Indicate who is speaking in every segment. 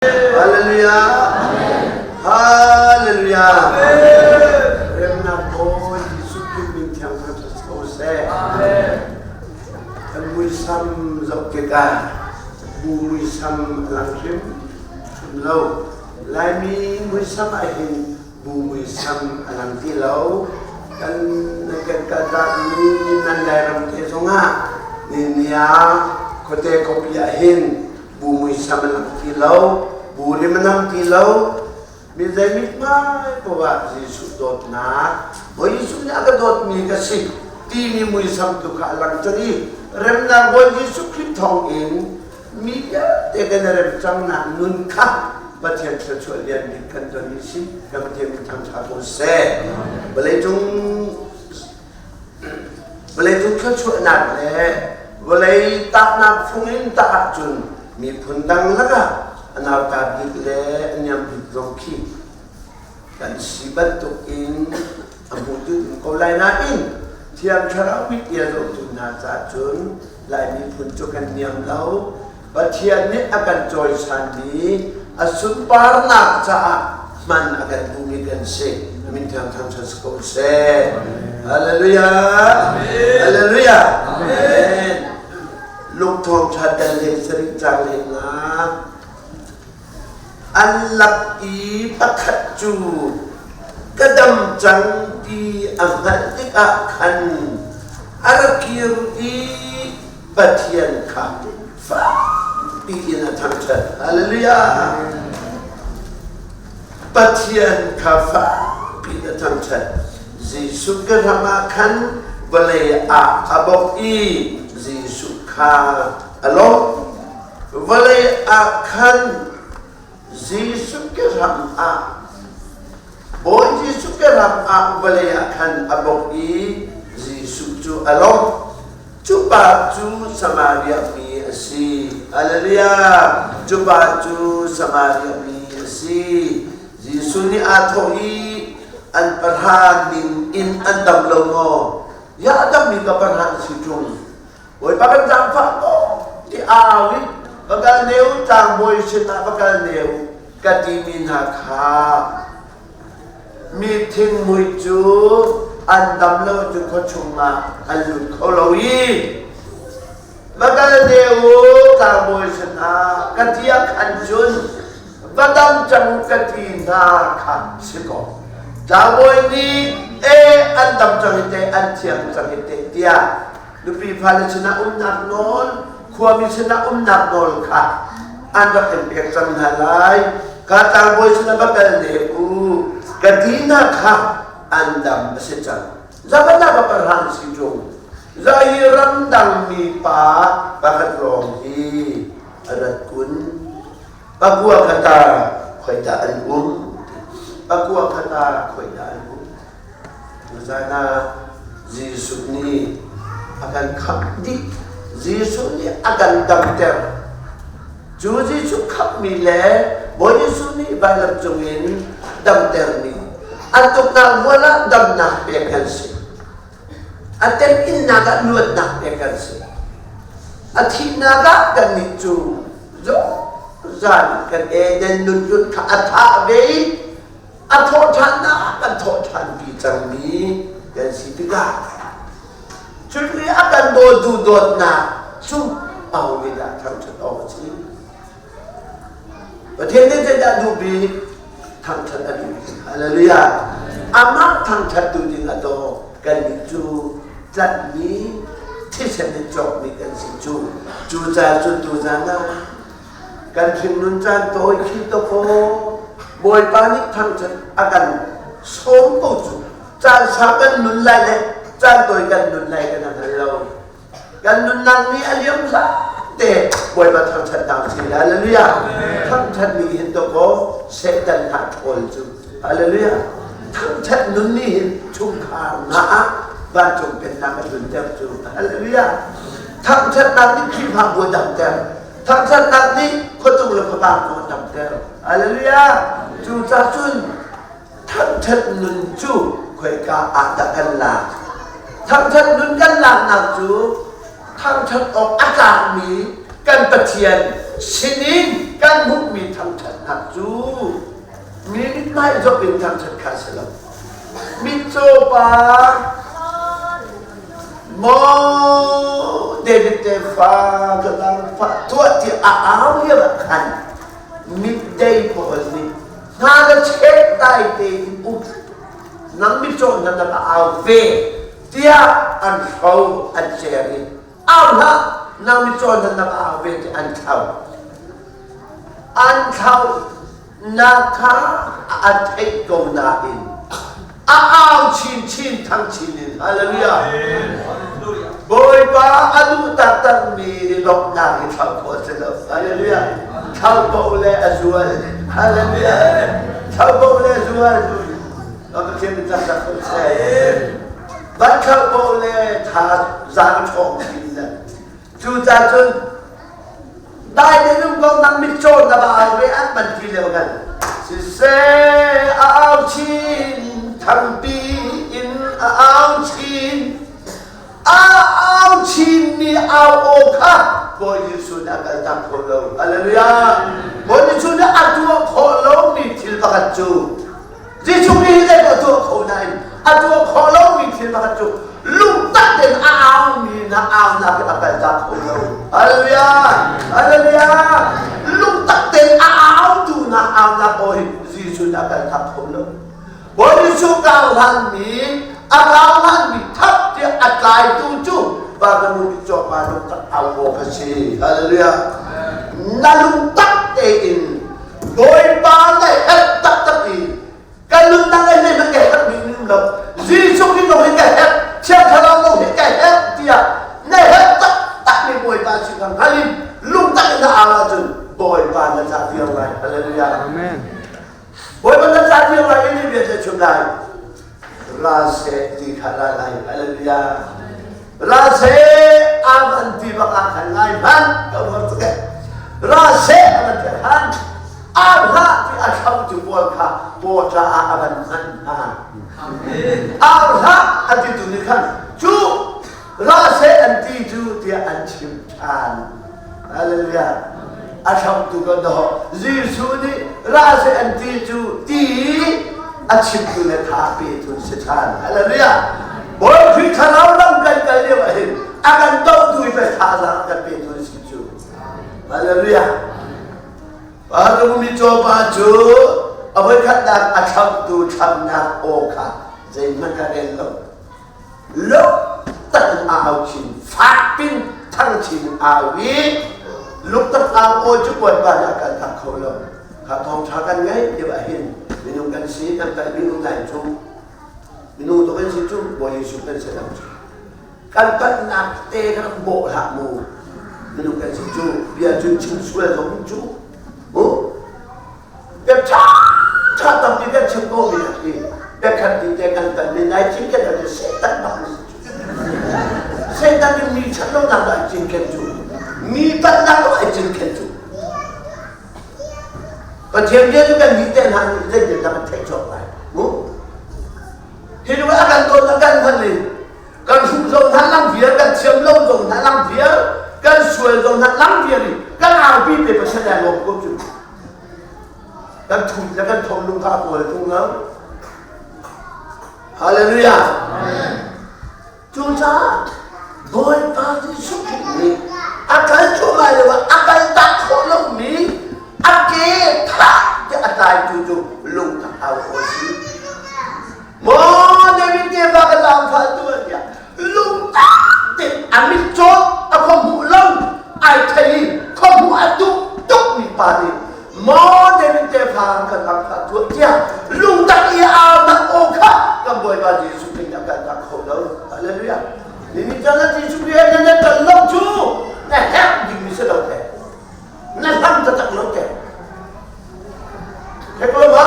Speaker 1: Hallelujah. Hallelujah. Remnak Bawi Jesuh Khrih min thiang thangṭhat si ko seh. Kan muisam zoh tikah bu muisam a lang hrim hrim lo. Laimi muisam ah hin bu muisam a lang ti lo. Kan kan kaltakmi nan Lairam te zongah ni ah khuate khuapi ah hin bu muisam an lang ti lo, bu rim an lang ti lo. Mi zei mithmai paoh ah Jesuh dawtnak, Bawi Jesuh nih a ka dawtmi ka si timi muisam tu kha a lang cang i remnak Bawi Jesuh Khrih thawng in mi vialte kan i rem cangnak nun kha Pathian thluachuah lian bik kan ton hi si. Kan Pathian min thangṭha ko seh. Vawleicung Vawleicung thluachuahnak le vawlei tahnak fung in tah ahcun miphun dang lakah a nauta bik le a niam bik zong khi kan si bantuk in a hmutu um ko lai nain Thiang Thlarau mit i a zohtu hna caah cun Lai miphun cu kan niam lo. Pathian nih a kan cawisanmi a sunparnak caah hman a kan duhmi kan si. Min thiang thangṭhat si ko seh. Hallelujah. Hallelujah. Amen. Lung thawngṭha tel le sarih cang lehnak an lak i pakhat cu ka dam cang ti a hngalh tikah khan a ra kir i Pathian kha fakpi in a thangṭhat. Hallelujah! Pathian kha fakpi in a thangṭhat. Jesuh ka ram ah khan vawlei ah a bawk i Jesuh kha a lawmh. Vawlei ah khan Jesuh ke ram ah Bawi Jesuh ke ram ah vawlei ah khan a bawk i Jesuh cu a lawmh. Cu pa cu Samaria mi a si. Hallelujah! Cu pa cu Samaria mi a si. Jesuh nih aa thawh i an pahra ning in an dam lo maw? Ya a dammi ka pahra si ṭung. Bawipa kan zaangfah ko ti au i va kal ne u tlangbawi sinah va kal ne u ka timi hna kha Mi thinghmui cu an dam lo cu khua chungah an lut kho lo i va kal ne u tlangbawi sinah ka ti ah khan cun va dam cang ka ti hna kha si ko. Tlangbawi nih e an dam cang hi teh an thiang cang hi teh tiah nupi fale sinah umnak nawl khuami sinah umnak nawl kha an rak in pek cang hna lai. Ka tlangbawi sinah va kal ne u ka ti hna kha an dam a si cang. Zabanah ka parhan si ṭung. Za hi ramdang mi pa pakhat lawng hi a rat kun. Pakua khata khoi dah an um? Pakua khata khoi dah an um? Tuzan ah Jesuh nih a kan khamh dih. Jesuh nih a kan damter. Cu Jesuh khamhmi le Bawi Jesuh nih vailam cungin damtermi an tuknak mual ah damnak pek kan si. A temhinnak ah luatnak pek kan si. A thihnak ah kannih cu zungzal kan Eden nunhlun kha a thah ve i a thawhṭhannak ah kan thawhṭhanpi cangmi kan si tikah cun i a kan dawtu dawtnak cu aho nih dah thangṭhat awk a si? Pathian nih zeidah duh bik? Thangṭhat a duh bik. Hallelujah! Amah thangṭhat tu ding a daw kannih cu tlanhmi thisen in cawkmi kan si cu. Cucaah cun tuzan ah Kan hringnun caan tawi khi dawkaw Bawipa nih thangṭhat a kan sawm ko cu. Caan sau kan nun lai le caan tawi kan nun lai kan hngal lo. Kan nunnak ni a liam hlan te Bawipa thangṭhatnak si. Hallelujah. Thangṭhat ni hin dawkaw Satan hna ṭhawl cu. Hallelujah. Thangṭhat nun nih hin chungkhar hna ah vancung pennak a tlunter cu. Hallelujah. Thangṭhatnak nih Khrihfabu a damter. Thangṭhatnak nih khuatung le khuatang kong a tamter. Hallelujah! Cucaah cun thangṭhat nun cu khoika ah dah kan lak? Thangṭhat nun kan laknak cu thangṭhat awk a tlakmi kan Pathian sinin. kan hmuhmi thangṭhatnak cu mi mithmai zoh in thangṭhat kha si lo. Mitcaw pa maw David tefa ka zaangfah tuah ti a au lio ah khan mitdei pawl nih hna na chet dai tein um nang mitcaw na na au ve tiah an hro an cer i au hlah nang mitcaw na na au ve ti an thlau an thlau nak kha a theih ko nain a au chinchin thang chin in hallelujah Bawipa a duh taktakmi lawmhnak hi thlauh khawh a si lo hallelujah thlauh ko le a zual hallelujah thlauh ko le a zual Pathian min taktak ko seh van thlauh ko le tha zaang ṭhawng chin le cucaah cun Dai te nung ko nang mitcaw na va au ve an ban ti lio kan siseh a au chin thangpi in a au chin a au chin mi au aw kha Bawi Jesuh nih a kal tak kho lo hallelujah Bawi Jesuh nih a tuah khawh lomi thil pakhat cu Jesuh nih hi a tuah kho nain a tuah khawh lomi thil pakhat cu lungtak tein a aumi na aunak hi a kaltak kho lo. Hallelujah! Hallelujah! Lungtak tein a autu na aunak aw hi Jesuh nih a kaltak kho lo. Bawi Jesuh kau hlanmi a kau hlanmi thap tiah a tlaitu cu Barnabas nih cawkpa lungtak au aw kha si. Hallelujah! Na lungtak tein Bawipa na herh taktak i kan nunnak ah zeihmanh ka herh mi um lo Jesuh Khrih lawng hi ka herh Thiang Thlarau lawng hi ka herh tiah na herh taktak mi Bawipa si kha hngal in lungtak in na au ahcun Bawipa na cah viar lai Hallelujah
Speaker 2: Amen
Speaker 1: Bawipa na cah viar lai i bia cu chim lai ra seh ti kha ra lai Hallelujah ra seh a van ti bak ah khan ngai hmanh ka uar tuk eh ra seh a van ti khan a hlah ti a thlam tu pawl kha paw caah a van hman hna a hlah a ti tu nih khan cu ra seh an ti cu tiah an chim ṭhan Hallelujah a hramtu kan doh Jesuh nih ra seh an ti cu ti a chimtu le tha petu si ṭhan Hallelujah Bawi Khrih thlarau lam kan kal lio ah hin a kan dohtu hi pei thazaang kan petu si cu Hallelujah Pa mi pa cu a voikhatnak a thlamtu thlamnak aw kha zeihmanh a rel lo lungtak in aa au chin fakpin thang chin au i lungtak au aw cu Bawipa nih a kal tak kho lo kha thawngṭha kan ngei ti ah hin minung kan si kan palh mi um lai cu minung tu kan si cu Bawi Jesuh kan si lo cu kan palhnak te kan bawh hlah mu minung kan si cu bia cun chim sual zong cu mu Bia ṭha tampi kan chim ko mi hi biakhat ti te kan tan mi nai cinken ah Satan bak na si cu. Satan nih mi ṭhat lonak ah ai cinken cu. Mi palhnak ah ai cinken cu. Pathian bia cu kan nih te hna nih zeitindah kan theih cawk lai. Mu? Hi lung a kan dawt a kan hngalh i kan hruh zong hna lang vial kan thiam lo zong hna lang vial kan sual zong hna lang vial i kan aupi te Pathian ai lawm ko cu. Kan thut le kan thong lung kha a kawl tung lo. Hallelujah. Cucaah Bawipa Jesuh Khrih nih a kal cuahmah lio ah a kal tak khawh lomi a ke thah ti a tlaitu cu lungtak au aw si. Maw David te va ka zaangfah tu tiah lungtak te a mit cawt a khua hmuh lo ai thei i khua hmuh a duh tukmi pa nih maw David tefa ka zaangfah tuah tiah lungtak i aunak aw kha kan Bawipa Jesuh Khrih nih a kaltak kho lo hallelujah Nini chan ah Jesuh Khrih he nan kal lo cu na herh dingmi si lo te na hlam taktak lo te Hek lo ma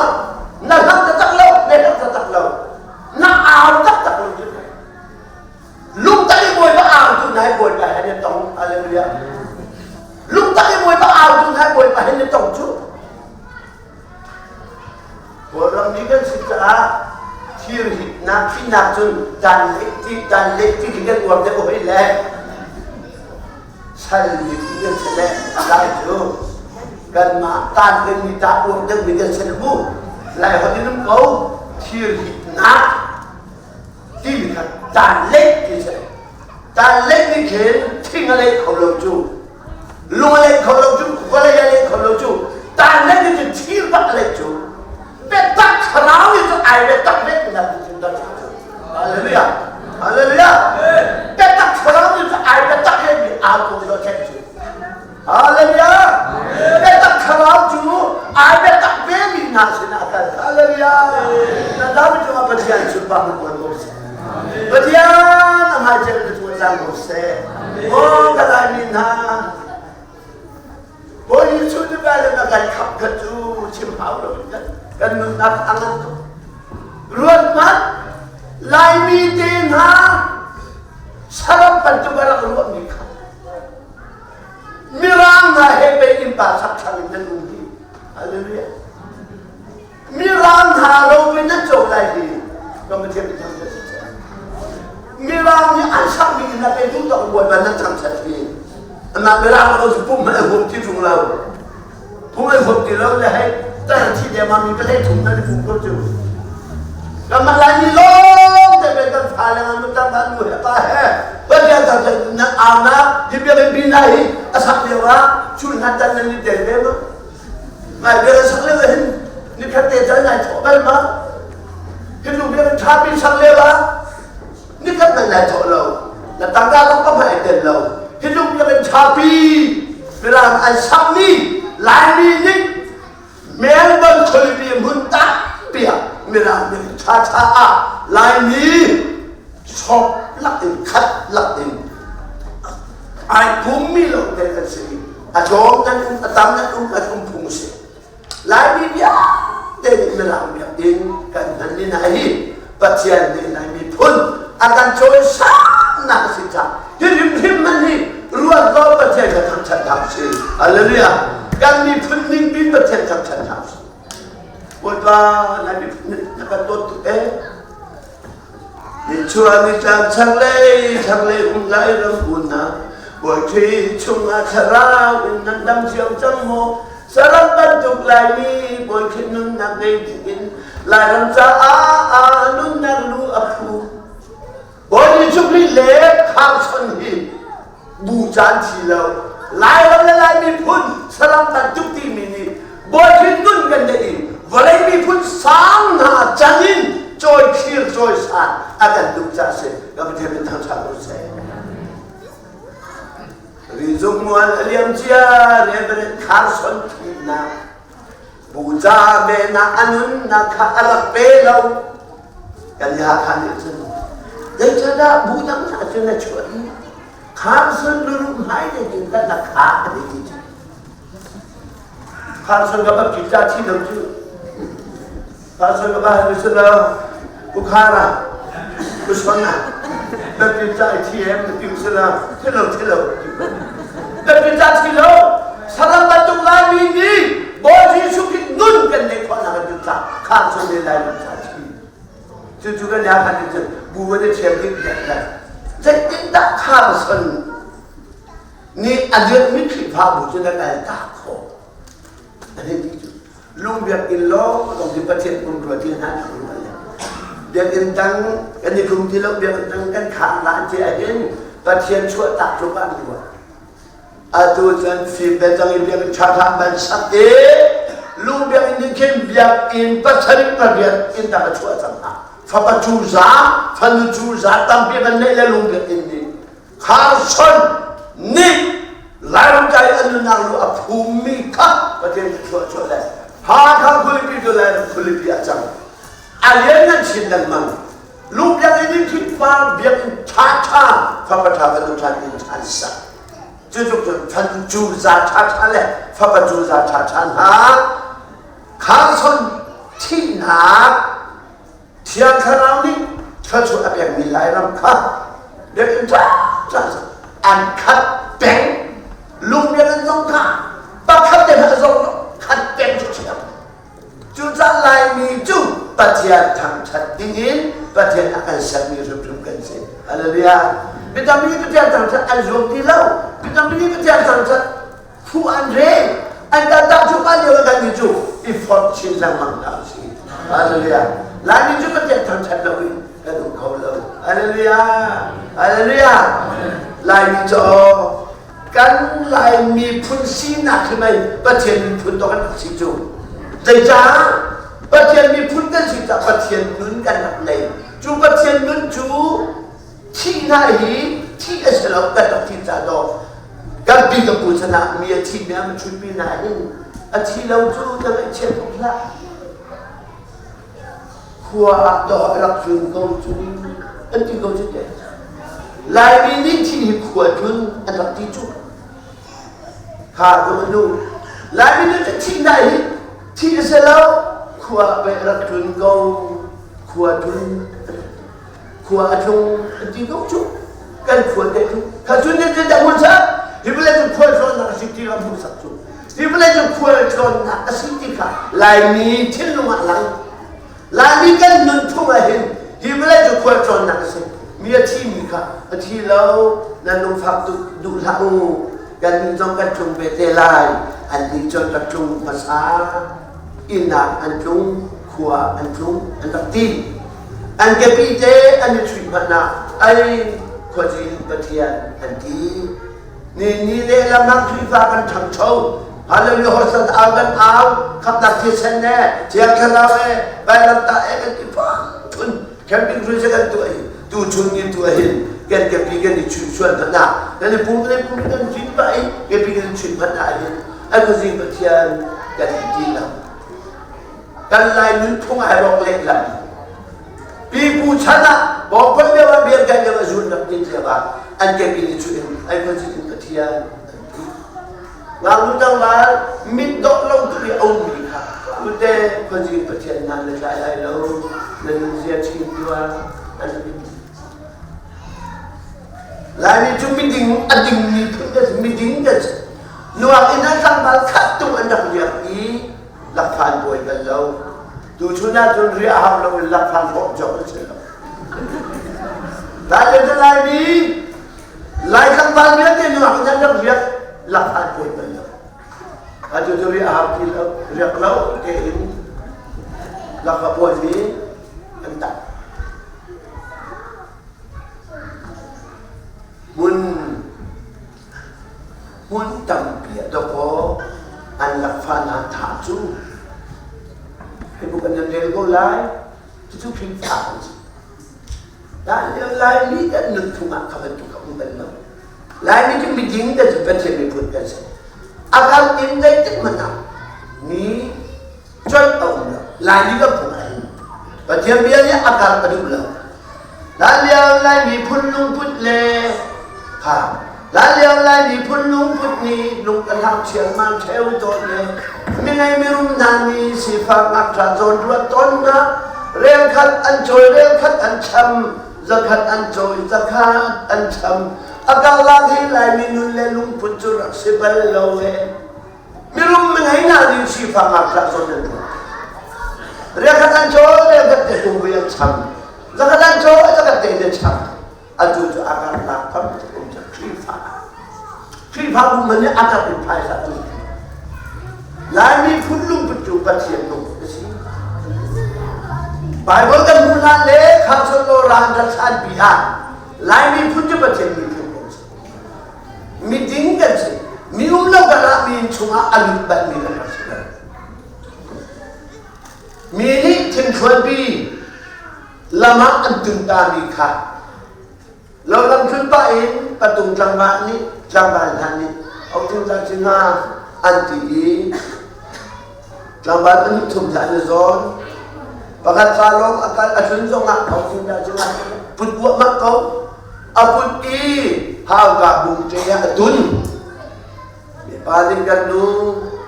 Speaker 1: na hlam taktak lo na herh taktak lo na au taktak lo cu lungtak i bawipa au tu nai bawipa he ne tong hallelujah lungtak i bawipa au tu nai bawipa he ne tong cu Kawlram mi kan si caah thir hitnak thihnak cun dan leh ti dan leh ti kan uar deuh hoi le sal mi kan si le lai cu. Kanmah taan mi ta uar deuh mi kan si mu. Lai holh in um ko thir hitnak timi kha taan leh ti si. Taan leh nih khin thing a leh kho lo cu. Lung a leh kho lo cu, vawlei a leh kho lo cu. Taan leh nih cun thir bak a leh cu. Biatak thlarau nih cun ai biatak ve ti nak cun dah cu. Hallelujah. Hallelujah. Biatak thlarau nih cun ai biatak he mi aa ko lo thek cu. Hallelujah. Biatak thlarau cu ai biatak ve mi hna sinah a kal. Hallelujah. Na dam cungah Pathian sunpar na kawl ko seh. Pathian a hmai na cungah cang ko seh. Oh, ka Laimi hna, Bawi Jesuh cu le na kan khap kha cu chim hau lo in kan nunnak a ngan tuk. Ruat hmanh, Laimi te hna saram bantuk a rak ruahmi kha Mirang hna he pei innpa chakthlang in nan um hi. Hallelujah. Mirang hna lo in nan co lai hi. Kan Pathian mi thangṭhat si seh. Mirang nih an sakmi inn ah pei duh tak Bawipa nan thangṭhat hi. Amah Mirang lo cu pum hmanh a huam ti ṭung lo. Pum ai huam ti lo le hei tar thi dengmang mi palei thum nan i pum ko cu. Kanmah Laimi lawng te pei kan fale ngan nu tang nu he pa he Pathian thangṭhat nan aunak hi biakinn bi hna hi a sak lio ah chun hna tan nan i tel ve ma? Ngai biak sak lio hin nikhat te can nai thawh bal ma? Hi nu biakinn ṭha pi sak lio ah nikhat man nai thawh lo. Na tangka zong ka hmai tel lo. Hi nu biakinn ṭha pi Mirang an sakmi Laimi nih Melbourne khualipi hmun tampi ah Mirang nih ṭhaṭha ah Laimi sawp lak in khat lak in ai pummi lo te kan si i a tlawm nan um a tam nan um an um phung si. Laimi vialte nih Mirang biakinn kan hman ni hna hi Pathian nih Lai miphun a kan cawisannak a si caah hi hrimhrim man hi ruat law Pathian ka thangṭhat hna usih. Hallelujah. Kan miphun ningpi Pathian thangṭhat hna usih. Bawipa Lai miphun nih na kan dawt tuk ee. Nichuah nitlang chaklei thlanglei um Lairam unau Bawi chungah thlarau in nan dam cio cang maw? Saram bantuk Laimi Bawi Khrih nunnak ngei dingin Lairam caah nunnak lu a phu. Bawi Jesuh Khrih le Carson hi bu caan thi lo. Lairam le Lai miphun saram bantuk timi nih Bawi nun kan neih i vawlei miphun sang hna can in cawi thlir cawi san a kan duh caah si ka Pathian min thangṭhat ko seh. Rizung mual a liam cia Reverend Carson thihnak bu ca mehnak a nunnak kha a rak pe lo. Kan Hakha nih cun zeicahdah bu dang hna cun a chuah i Carson luruh hmai le cun kan rak kha a ti ti. Carson ka ba pizza thi lo cu. Carson ka ba han su lo. Ukhara. Usona. Na pizza i thi em na tim su lo. Thi lo thi lo. Na pizza thi lo. Saram bantuk Laimi nih Bawi Jesuh Khrih nun kan neih khawh nak an ca Carson le Lai ram ca thi. Cucu kan ya khan cun bu an i ṭhial ding dek Zeitindah Carson nih a dirhmi Khrihfabu cu na kaltak khawh. A hei ti cu lung biakinn lawng lawng hi Pathian um rua ti hna nak ruah le biakinn dang kan i kum ti lo biakinn dang kan khar la ti ahhin Pathian chuah tak tluk ah an ruah. Atu cun fim ve cang i biakinn ṭhaṭha ban sak i lung biakinn nih khin biakinn pasarih pariat inn dang a chuah cang hna. Fapa cu za, fanu cu za tampi van neih le lung biakinn nih Carson nih Lairam ca i a nunnak lu a phummi kha Pathian cu chuah le Hakha khualipi cu Lairam khualipi ah cang. A lian nan chin lengmang. Lung biakinn in Khrihfa biakinn ṭhaṭha fapa ṭha fanu ṭha in an sak. Cu tluk cun fanu cu za ṭhaṭha le fapa cu za ṭhaṭha hna Carson thihnak Thiang Thlarau nih thluachuah a pekmi Lairam kha biakinn ṭhaṭha an khat peng lung biakinn zong kha pakhat te hmanh zong khat peng cu thiam cucaah Laimi cu Pathian thangṭhat dingin Pathian a kan sermi hrimhrim kan si hallelujah mi tampi nih Pathian thangṭhat an zuam ti lo mi tampi nih Pathian thangṭhat phu an rel. An kan tah cuahmah lio ah kan cu i forh chin lengmang hna usih. Hallelujah. Laimi cu Pathian thangṭhat loin kan um kho lo. Hallelujah. Hallelujah. Laimi cu kan Lai miphun sinak hi mei Pathian miphun to kan rak si cu. Zeicah? Pathian miphun kan si caah Pathian nun kan rak nei. Cu Pathian nun cu thih hna hi thih a si lo kan rak thi ca dawh. Kan pi ka pu chan ah mi a thi mi an chut pi na hin a thi lo cu na ngaihchiat tuk hlah. Khua ah dawh a rak tlun ko cu an ti ko cu te. Laimi nih thi hi khua tlun an rak ti cu. Kha cu nu. Laimi nih cu thi hna hi thi a si lo khua pei a rak tlun ko khua tlun khua a tlung an ti ko cu. Kan khua te cu kha cu nih cu dah hmun sak hi vawlei cu khual tlawnnak a si ti ram hmuh sak cu. Hi vawlei cu khual tlawnnak a si ti kha Laimi thinlung ah lang. Laimi kan nunphung ah hin hi vawlei cu khual tlawnnak a si. Mi a thimi kha a thi lo nan lungfak duh, duh hlah u. Kan nih zong kan tlung ve te lai. An nih cun rak tlung hmasa. Inn ah an tlung, khua an tlung, an rak ti. An kepi te an i chuih hmanh ah ai khuazing Pathian an ti. Ni ni lehlam ah Khrihfa kan ṭhangcho. Hallelujah hosan au kan au khamnak thisen ne thiang thlarau e vailamtah e kan ti phun camping hrui kan tuah i tu chun ni tu hin kan kepi kan i chuih sual hmanh ah kan i pum le pum kan cin pah i kepi kan i chuih hmanh ah hin a khuazing Pathian kan i ti lo kan lai nunphung ai rawk lehlam Pipu chan ah bawngkawn lio ah biarkai lio ah zun rak din lio ah an kepi ni cu in ai khuaci in Pathian an ti. Ngaknu tlangval mit dawh lo tuk i a ummi kha ute khuaci Pathian nan le tlai lai lo na nunzia chin tuah an ti. Laimi cu miding a dingmi phun kan si miding kan si. Nuak in an tlangval khat tung an rak riak i lakphan buai bal lo. Tuchun ahcun riah hau lo in lakphan hrawh cawk an si lo. Lai le Laimi Lai tlangval vialte nuak in an rak riak lakphan buai bal lo. Atu cu riah hau ti lo, riak lo tein lakha buaimi an tam. Hmun Hmun tampi ah dawkaw an lakfa hna thah cu Facebook an nan rel ko lai. Cucu Khrihfa an si. Daniel Laimi kan nunphung ah kha bantuk a um bal lo. Laimi cu miding kan si, Pathian miphun kan si. A kal in zeitik hmanh ah mi Colh a um lo. Laimi kan phung ah hin Pathian bia nih a kar a duh lo. Hlanlio Lai miphun lungput le kha hlanlio Lai miphun lungput nih lung a hlang ṭhiangmang ṭheo tawn le mingei mirum hna nih sifak ngakṭha zawn ruat tawn hna rel khat an cawi rel khat an cham zakhat an cawi zakhat an cham a karlak hi Laimi nun le lungput cu rak si bal lo ee. Mirum mingei hna nih sifak ngakṭah zawn an ruat. Riakhat an cawl, riakhat te kungvui an cham. Zakhat an cawl, zakhat te an cham. Atu cu a karlak tam tuk um cang Khrihfa. Khrihfabu man nih a kar in phaisa an Laimi phun lungput cu Pathian lungput a si. Bible kan hmuh hlan le Council Law ran rak hlan pi ah Laimi phun cu Pathian miphun kan si. Miding kan si. Mi um lo karah mi chungah a lut balmi kan rak si lo. Mi nih thingthluanpi lam ah an tuntami kha lo lam tlun pah in patung tlangval nih tlangval hna nih authing tla cina an ti i tlangval an thum hna an i zawn pakhat fa lawng a kal a tlun zongah authing tla cina put uahmah ko A put i hauka bung ṭe ah a tun. Mipa nih kan nu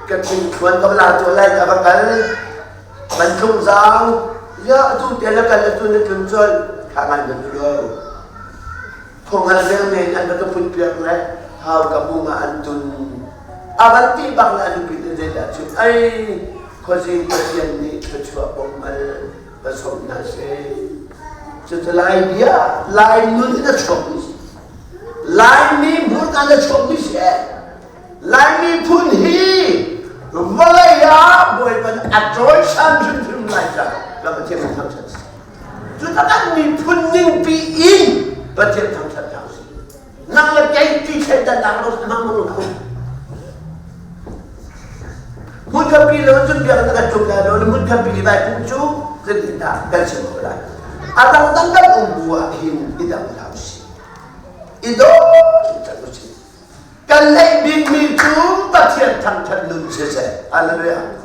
Speaker 1: ka thingthluan ka la cu lai a va kal. Man tlung zau. Ya atu te la kal atu na tlun col. Kha ngai nan lo. Khongal veng men an ka put piak le hauka bung ah an tun. A van ti bak le a nupi nih zeidah chim ai khuazing Pathian nih thluachuah bawmh va sawm hna seh. Cucu Lai bia, Lai nun in a chuakmi si. Laimi hmurka in a chuakmi si. Laimi phun hi Vawlei ah Bawipa nih a cawisan hrimhrim lai caah ka Pathian kan thangṭhat. Cu kan miphun ningpi in Pathian thangṭhat hna usih. Nang le kei ti thleidannak lo hmang lo hlah u. Hmunkhatpi lo cun biakinn kan tlum lai lo, hmunkhatpi i vai pum cu zeitindah kan chim khawh lai? A dangdang kan um bu ah hin i dang hlah usih. I daw cang usih. Kan neih bikmi cu Pathian thangṭhat nun siseh. Hallelujah.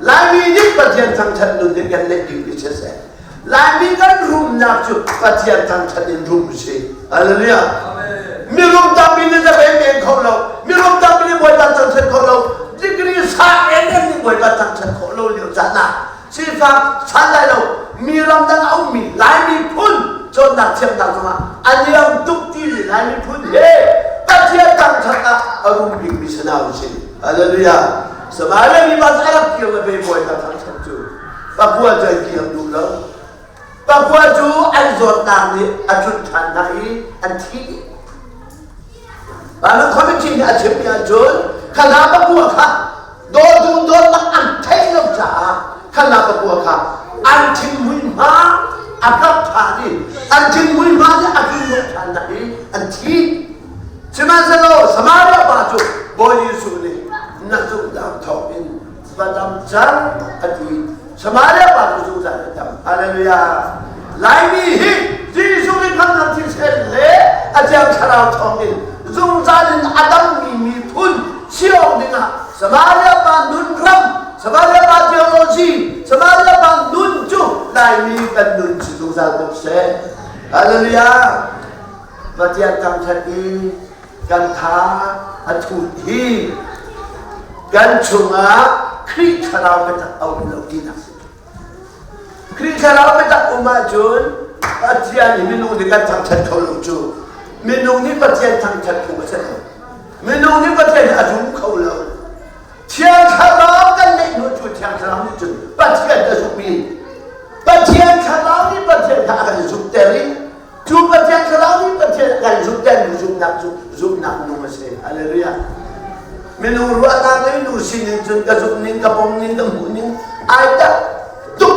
Speaker 1: Laimi nih Pathian thangṭhat nun hi kan neih bikmi siseh. Laimi kan rumnak cu Pathian thangṭhat in rum si. Hallelujah. Mirum tampi nih na men kho lo. Mirum tampi nih Bawipa thangṭhat kho lo. Degree sang em nih Bawipa thangṭhat khawh lo lio caan ah sifak san lai lo mi ramdang a ummi Lai miphun cawnnak thiamnak zongah a niam tuk timi Lai miphun he Pathian thangṭhat ah a rum bikmi si hna usih. Hallelujah. Samaria mi pa cu a rak kir le ve Bawipa thangṭhat cu pakua cu an kir duh lo. Pakua cu an zawtnak nih a tlun ṭhan hna i an thi dih. Bible committee nih a chimmi ahcun kha hna pakua kha dawtu dawtnak an theih lo caah kha hna pakua kha an thinghmui hma a kap ṭhan i an thinghmui hma nih a tlun ṭhan hna i an thi. Sihmanhsehlaw Samaria pa cu Bawi Jesuh nih na zumhnak thawng in va dam cang a ti. Samaria pa cu zungzal a dam. Hallelujah. Laimi hi Jesuh nih khamnak thisen le a Thiang Thlarau thawngin zungzal in a dammi miphun si awk dingah Samaria pa nun ram, Samaria pa theology, Samaria pa nun cu Laimi kan nun si zungzal ko seh. Hallelujah. Pathian thangṭhat i kan tha a thut hi kan chungah Khrih thlarau biatak a um lo tinak si. Khrih thlarau biatak um ahcun Pathian hi minung nih kan thangṭhat kho lo cu. Minung nih Pathian thangṭhat phung a si lo. Minung nih Pathian hi a zum kho lo. Thiang Thlarau kan neih hnu cu Thiang Thlarau nih cun Pathian ka zumh i Pathian Thlarau nih Pathian kha a kan zumhter i Cu Pathian Thlarau nih Pathian kan zumhtermi zumhnak cu zumhnak nung a si. Hallelujah. Minung ruahnak le minung sining cun ka zumh ning, ka pom ning, ka hmuh ning ai tak tuk.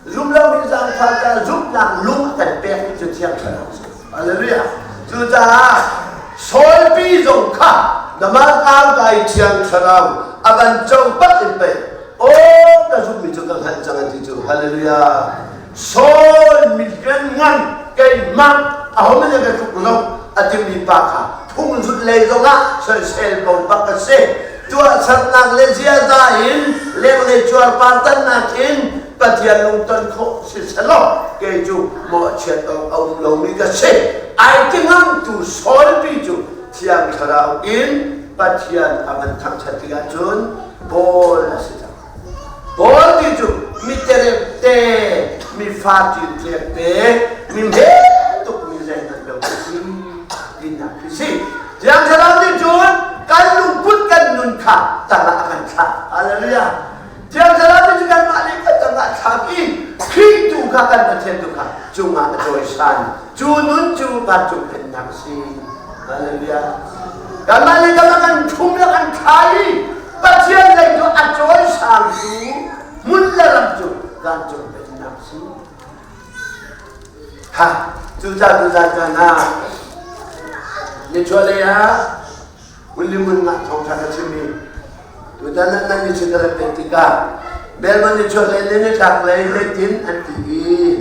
Speaker 1: Zum lomi zaangfah ca zumhnak lung a kan pekmi cu Thiang Thlarau a si. Hallelujah. Cucaah Saulpi zong kha Damascus kai Thiang Thlarau a van co bat in pei aw ka zumhmi cu ka hngalh cang an ti cu. Hallelujah. Saul mi lianngan keimah ahohmanh ka tluk lo a timi pa kha phung zulh lei zongah soisel ko bak a si. Tuahsernak le ziaza in lenglei cuarpar tannak in Pathian lungton khawh si selaw kei cu mawhchiat awk a um lomi ka si. Ai ti ngamtu Saul pi cu Thiang Thlarau in Pathian a van thangṭhat tikah cun Paul a si cang. Paul ti cu mi terep te, mi fa tlek te, mi hme tuk mi zeihmanh lo a si tinak khi si. Thiang Thlarau nih cun kan lungput kan nun kha tangah a kan thlah. Hallelujah. Thiang Thlarau nih cun kanmah nih kan tangah thlak i Khrih tu kha kan Pathian tu kha cungah a cawisan. Cu nun cu vancung pennak a si. Hallelujah. Kanmah nih kan kan ṭhum le kan thlai i Pathian lei cu a cawisangtu hmun le ram cu vancung pennak si. Ha, cucaah tuzan caan ah nichuahlei ah Hunlimun ngah thawngṭha ka chim i tutan ah nan ni ka rat ve tikah Melbourne nichuahlei le nitlaklei leitin an ti i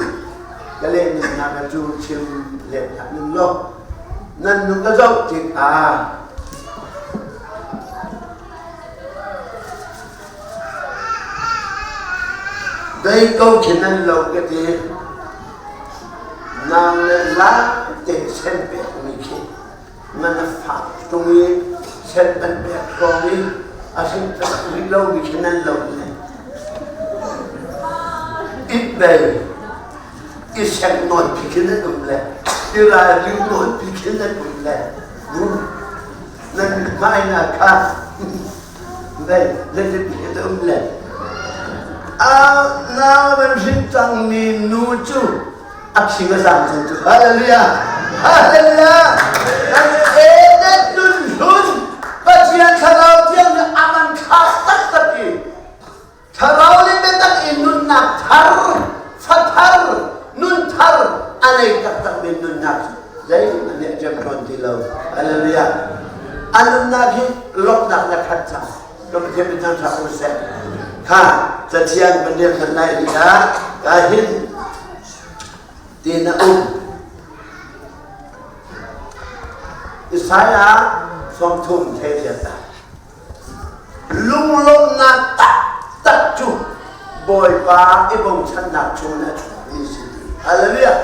Speaker 1: ka lehning hna ka cu chim leh hlah ning law nan nu ka zoh tikah Dei ko khi nan lo ka ti. Nang le la te sen pekmi khi ngan a fak tung i sen an pek hrawng i a hrin tak rih lomi khi nan lo le. It bei i seng nawn pi khi nan um le i ralring nawn pi khi nan um le. Nan mithmai na kha Dei zeitin um le nau van hrin cangmi nu cu a khing a zang cang cu hallelujah hallelujah kan Eden nun hlun Pathian thlarau thiang nih a man thlak taktak Thlarau le biatak in nunnak thar, fathar, nun thar a nei taktakmi nunnak cu zeihmanh nih a ṭemṭawn ti lo. Hallelujah. A nunnak hi lawmhnak na khat cang. Ka Pathian min thangṭhat ko seh. Kha cathiang kan rel hmanh lai ni ah ka hin tin a um. Isaiah 30 thei ta. Lunglawmhnak taktak cu Bawipa i bochannak chung in a chuakmi a si. Hallelujah!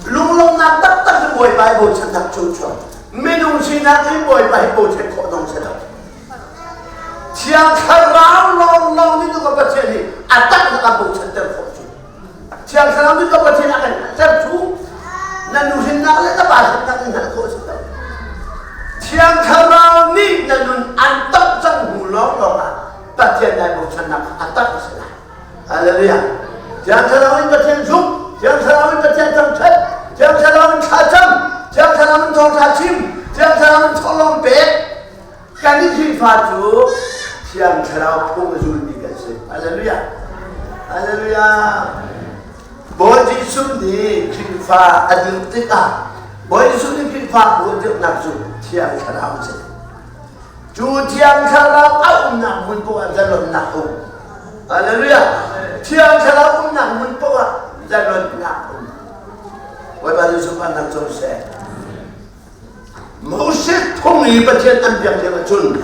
Speaker 1: Lunglawmhnak taktak cu Bawipa i bochannak chung chuak. Minung sinak in Bawipa hi bochan khawh dong si lo. Thiang Thlarau lawnglawng nih ka Pathian hi a taknak a bochanter khawh cu. Thiang Thlarau nih ka Pathian a kan ter cu na nuhrinnak le na pa hrinnak in hngalh khawh a si lo. Thiang Thlarau nih na nun an tongh cang hnu lawnglawng ah Pathian nai bochannak a tak a si lai. Hallelujah. Thiang Thlarau in Pathian zumh, Thiang Thlarau in Pathian thangṭhat, Thiang Thlarau in thlacam, Thiang Thlarau in thawngṭha chim, Thiang Thlarau in chawlawm pek. Kan i Khrihfa cu Thiang Thlarau phung a zulmi kan si. Hallelujah. Hallelujah. Bawi Jesuh nih Khrihfa a dirh tikah Bawi Jesuh nih Khrihfa bu a dirhnak cu Thiang Thlarau a si. Cu Thiang Thlarau a umnak hmun poah ah zalonnak um. Hallelujah. Thiang Thlarau umnak hmun poah ah zalonnak um. Bawipa Jesuh kan thang co seh. Moses phung i Pathian an biak lio ahcun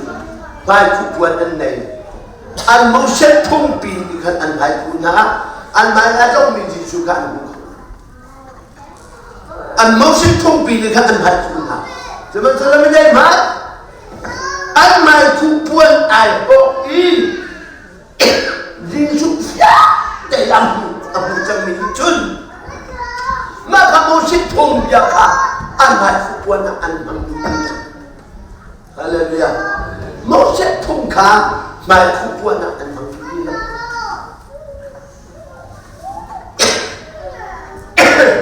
Speaker 1: hmaikhuh puan an nei. An Moses phungpi nih khan an hmaikhuh hna. An hmai a tlongmi Jesuh kha an hmu kho. An Moses phungpi nih khan an hmaikhuh hna. Sihmanhsehlaw mi hmai an hmaikhuh puan ai hawk i Jesuh fiang tein a hmuh a hmu cangmi nih cun mah kha Moses phungbia kha an hmaifuh puan ah an hmang duh ti lo. Hallelujah. Moses phung kha hmaifuh puan ah an hmang duh ti lo.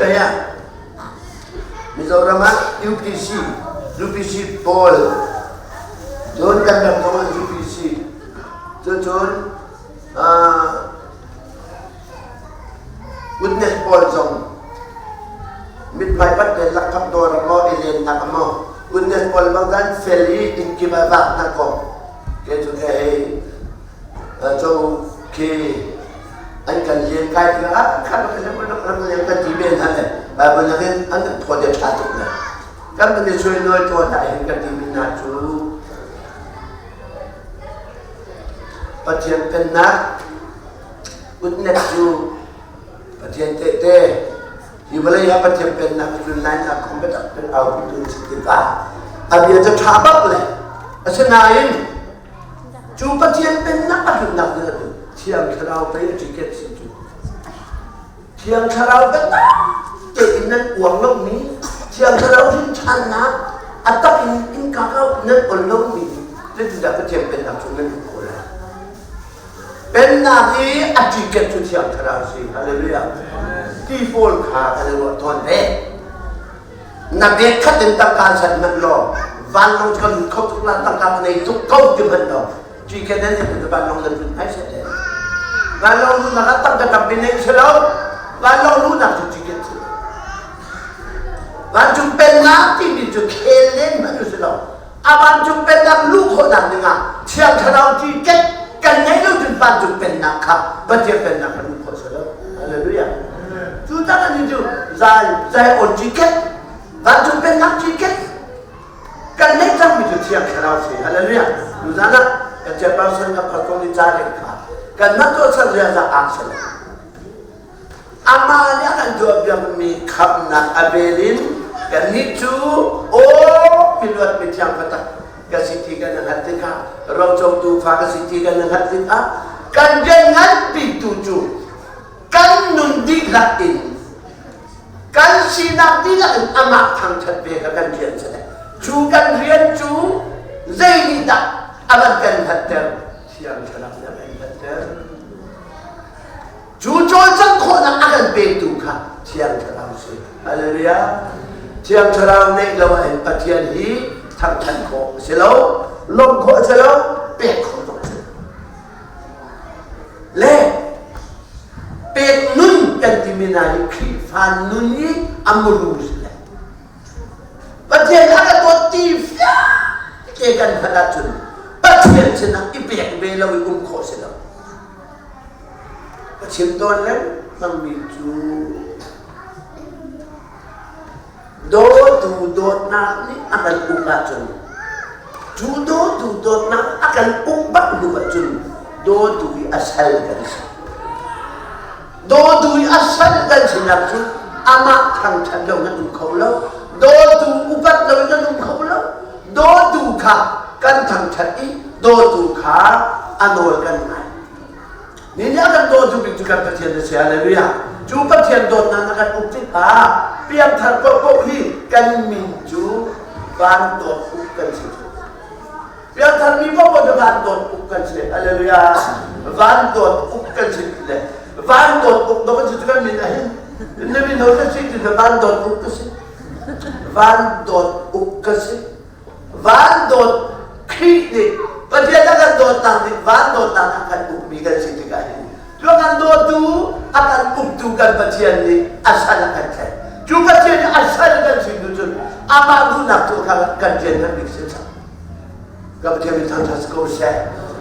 Speaker 1: Kaya Mizoram ah UPC UPC pawl cun kan ram zong ah UPC Cucun witness pawl zong mithmai pat le lakphak dawr ah maw i lennak ah maw witness pawl bang kan fel i inn kip ah vak hna kaw ke cu ke hei co khi an kan len kai tikah khat kan len kan ti men hna le Bible nakin an kan phaw de ṭha tuk le kan van i suai nawi tuah hna hin kan timi hna cu Pathian Pennak utnet cu Pathian tehte hi vawlei ah Pathian Pennak a tlun lainak kong biatak tein aupitu na si tikah a bia cu ṭha bak le asinain cu Pathian Pennak a tlunnak ding ahcun Thiang Thlarau pei a ticket si cu. Thiang Thlarau biatak tein nan uang lomi, Thiang Thlarau rinṭhannak a tak in innka kau nan ol lomi zeitindah Pathian Pennak cu nan hmuh khawh lai? Pennak i a ticket cu Thiang Thlarau si. Hallelujah. Ti pawl kha kan i ruah tawn ve. Na bek khat in tangka san hmanh law vanlawng cu kan lut kho tuk la tangka ka nei tuk ko ti hmanh law Ci ke nan in vanlawng nan lut ai se Vanlawng luhnak ah tangka tampi nei si lo. Vanlawng luhnak cu ticket si. Vancung pennak timi cu khel len hmanh si lo. A vancung pennak luh khawhnak dingah Thiang Thlarau ticket kan ngei lo cun vancung pennak kha Pathian pennak kha luh khawh si lo. Hallelujah. Cu tak ani cu zai zai on ticket vancung pennak ticket Kan neih cangmi cu Thiang Thlarau si. Hallelujah. Tuzan ah kan chairperson kan pastor nih ca rel kha kanmah tuahser ziaza aan si lo. Amah nih a kan tuahpiakmi khamhnak a bel in kannih cu aw miluat mithiang taktak ka si ti kan hngalh tikah rocotu fa ka si ti kan hngalh tikah kan rian nganpi tu cu kan nun dihlak in Kan sinak dihlak in amah thangṭhat ve kha kan rian si. Cu kan rian cu zei nih dah a van kan hngalhter? Thiang Thlarau nih a kan hngalhter. Cu cawlcangh khawhnak a kan petu kha Thiang Thlarau si. Hallelujah. Thiang Thlarau neih lo ahhin Pathian hi thangṭhat khawh a si lo, lawmh khawh a si lo, pek khawh zong a si lo. kan timi hna hi Khrihfa nun i a muru si le. Pathian a ka dawt ti fiang kan hngalh ahcun Pathian sinah i pek ve lo i um khawh si lo. Ka chim tawn lengmangmi cu dawtu dawtnak nih a kan uk ahcun cu dawtu dawtnak a kan uk bak hnu ahcun dawtu i a sal kan si. Dawtu i a sal kan sinak cu amah thangṭhat lo nan um kho lo. Dawtu upat lo nan um kho lo. Dawtu kha kan thangṭhat i dawtu kha a nawl kan ngai. Ni nih a kan dawtu bik cu kan Pathian a si. Hallelujah. Cu Pathian dawtnak na kan uk tikah piangthar paohpaoh hi kan min cu van dawt uk kan si. Piangthar mi paohpaoh cu van dawt uk kan si. Hallelujah. Van dawt uk kan si le van dawt uk dawt kan si cu kan min ahin. Na min ho ka si ti van dawt uk ka si. Van dawt uk ka si. Van dawt Khrih nih Pathian a kan dawtnak nih van dawtnak a kan ukmi kan si tikah hin cu a kan dawtu a kan uktu kan Pathian nih a sal a kan tlaih. Cu Pathian nih a sal kan si tu cun amah duhnak tu kha kan rian kan bik si cang. Ka Pathian min thangṭhat si ko seh.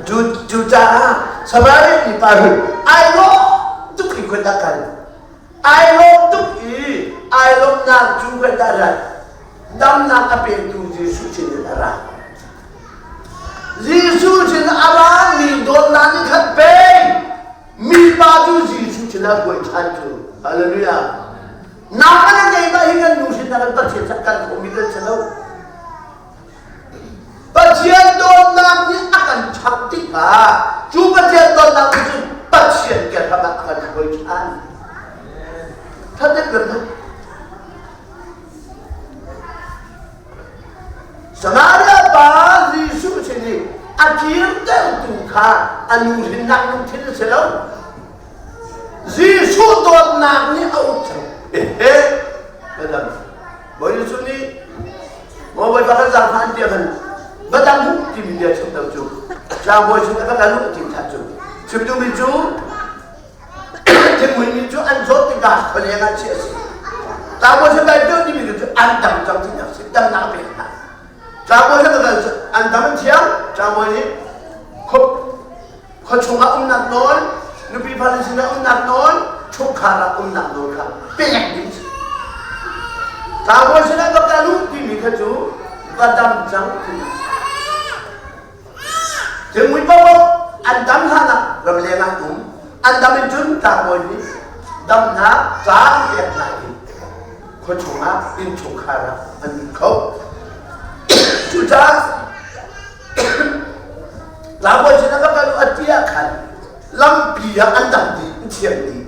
Speaker 1: Cu cucaah Samaria mipa hi ai lawm tuk i khuat a kal. Ai lawm tuk i ai lawmhnak cu kan dah rat. Damnak a petu Jesuh sin in a ra. Jesuh sin a ra mi dawtnak nih khan pei mipa cu Jesuh sin ah hruai ṭhan cu. Hallelujah. Nang kan keimah hi kan nu sin kan Pathian sak kan khawhmi kan si lo. Pathian dawtnak nih a kan chap tikah cu Pathian dawtnak nih cun Pathian kehram ah a kan hruai ṭhan. Thatek kan Samaria pa Jesuh sin i a kirtertu kha a nu hrinnak lungthin a si lo. Jesuh dawtnak nih a uk cang. Ehe, madam. Bawi Jesuh nih maw Bawipa kan zaangfah an tiah khan va dang hu timi bia chim lo cu. Tlangbawi sin a va kal u ti than cu. Chim duhmi cu Thinghmuimi cu an zawt tikah khualeng ah chiah a si. Tlangbawi sin kai tio timi cu an dam cang tinak si, damnak a pek hna. Tlangbawi sin kal cu an dam an thiang, tlangbawi nih khua chungah umnak nawl, nupi fale sinah umnak nawl, chungkhar ah umnak nawl kha pek ding si. Tlangbawi sinah va kal u timi kha cu va dam cang tinak si. Thingmui paohpaoh an dam hlan ah ramleng ah um. An dam in cun tlangbawi nih damnak ca pek hna i khuachung ah innchungkhar ah an lut kho. Cucaah tlangbawi sinah va kal u a ti ah khan lampi ah an dam dih, an thiam dih.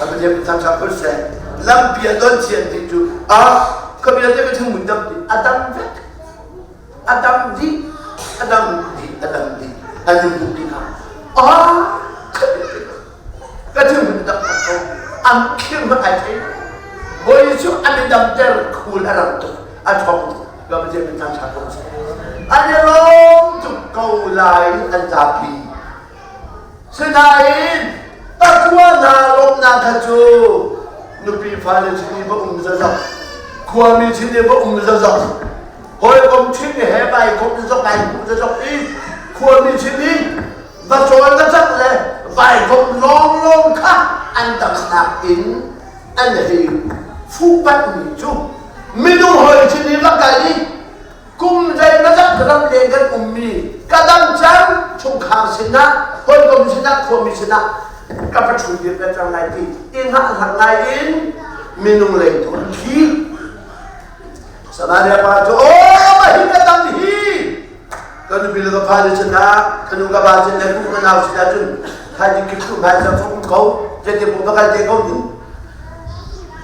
Speaker 1: Pathian thangṭhat ko seh. Lampi ah don thiam dih cu ah khabia te ka thingmui dam dih a dam vek. A dam dih a dam dih a dam dih an in hmuh dih hna ah ka thil hun dam ko an khir hmanh ai thei Bawi Jesuh an i damter khul a rang tuk a ṭhawng tuk ka Pathian min thangṭhat ko seh an i lawm tuk ko lai an zapi Sinain pakua hna lawmhnak kha cu nupi fale sin i va um zazok, khuami sin i va um zazok, hawikom ṭhing he vaikom zazok ai hmuh zazok i khuami sin i va cawl va cak le vaikom lawnglawng kha an damnak in an hei fuhpanh mi cu minung hawi sin i va kal i Kum zeimawzat ramleng kan ummi ka dam cang chungkhar sinah hawikom sinah khuami sinah ka paṭhu dir ka cang lai ti i hngahhlang ngai in minung lei tu an thi. Samaria pa cu aw mah hi ka dam hi ka nupi le ka fale sinah ka nu ka pa sin le ku ka nau sinah cun thaizing kip tu hmai cang um ko zeiti bu va kal te ko ning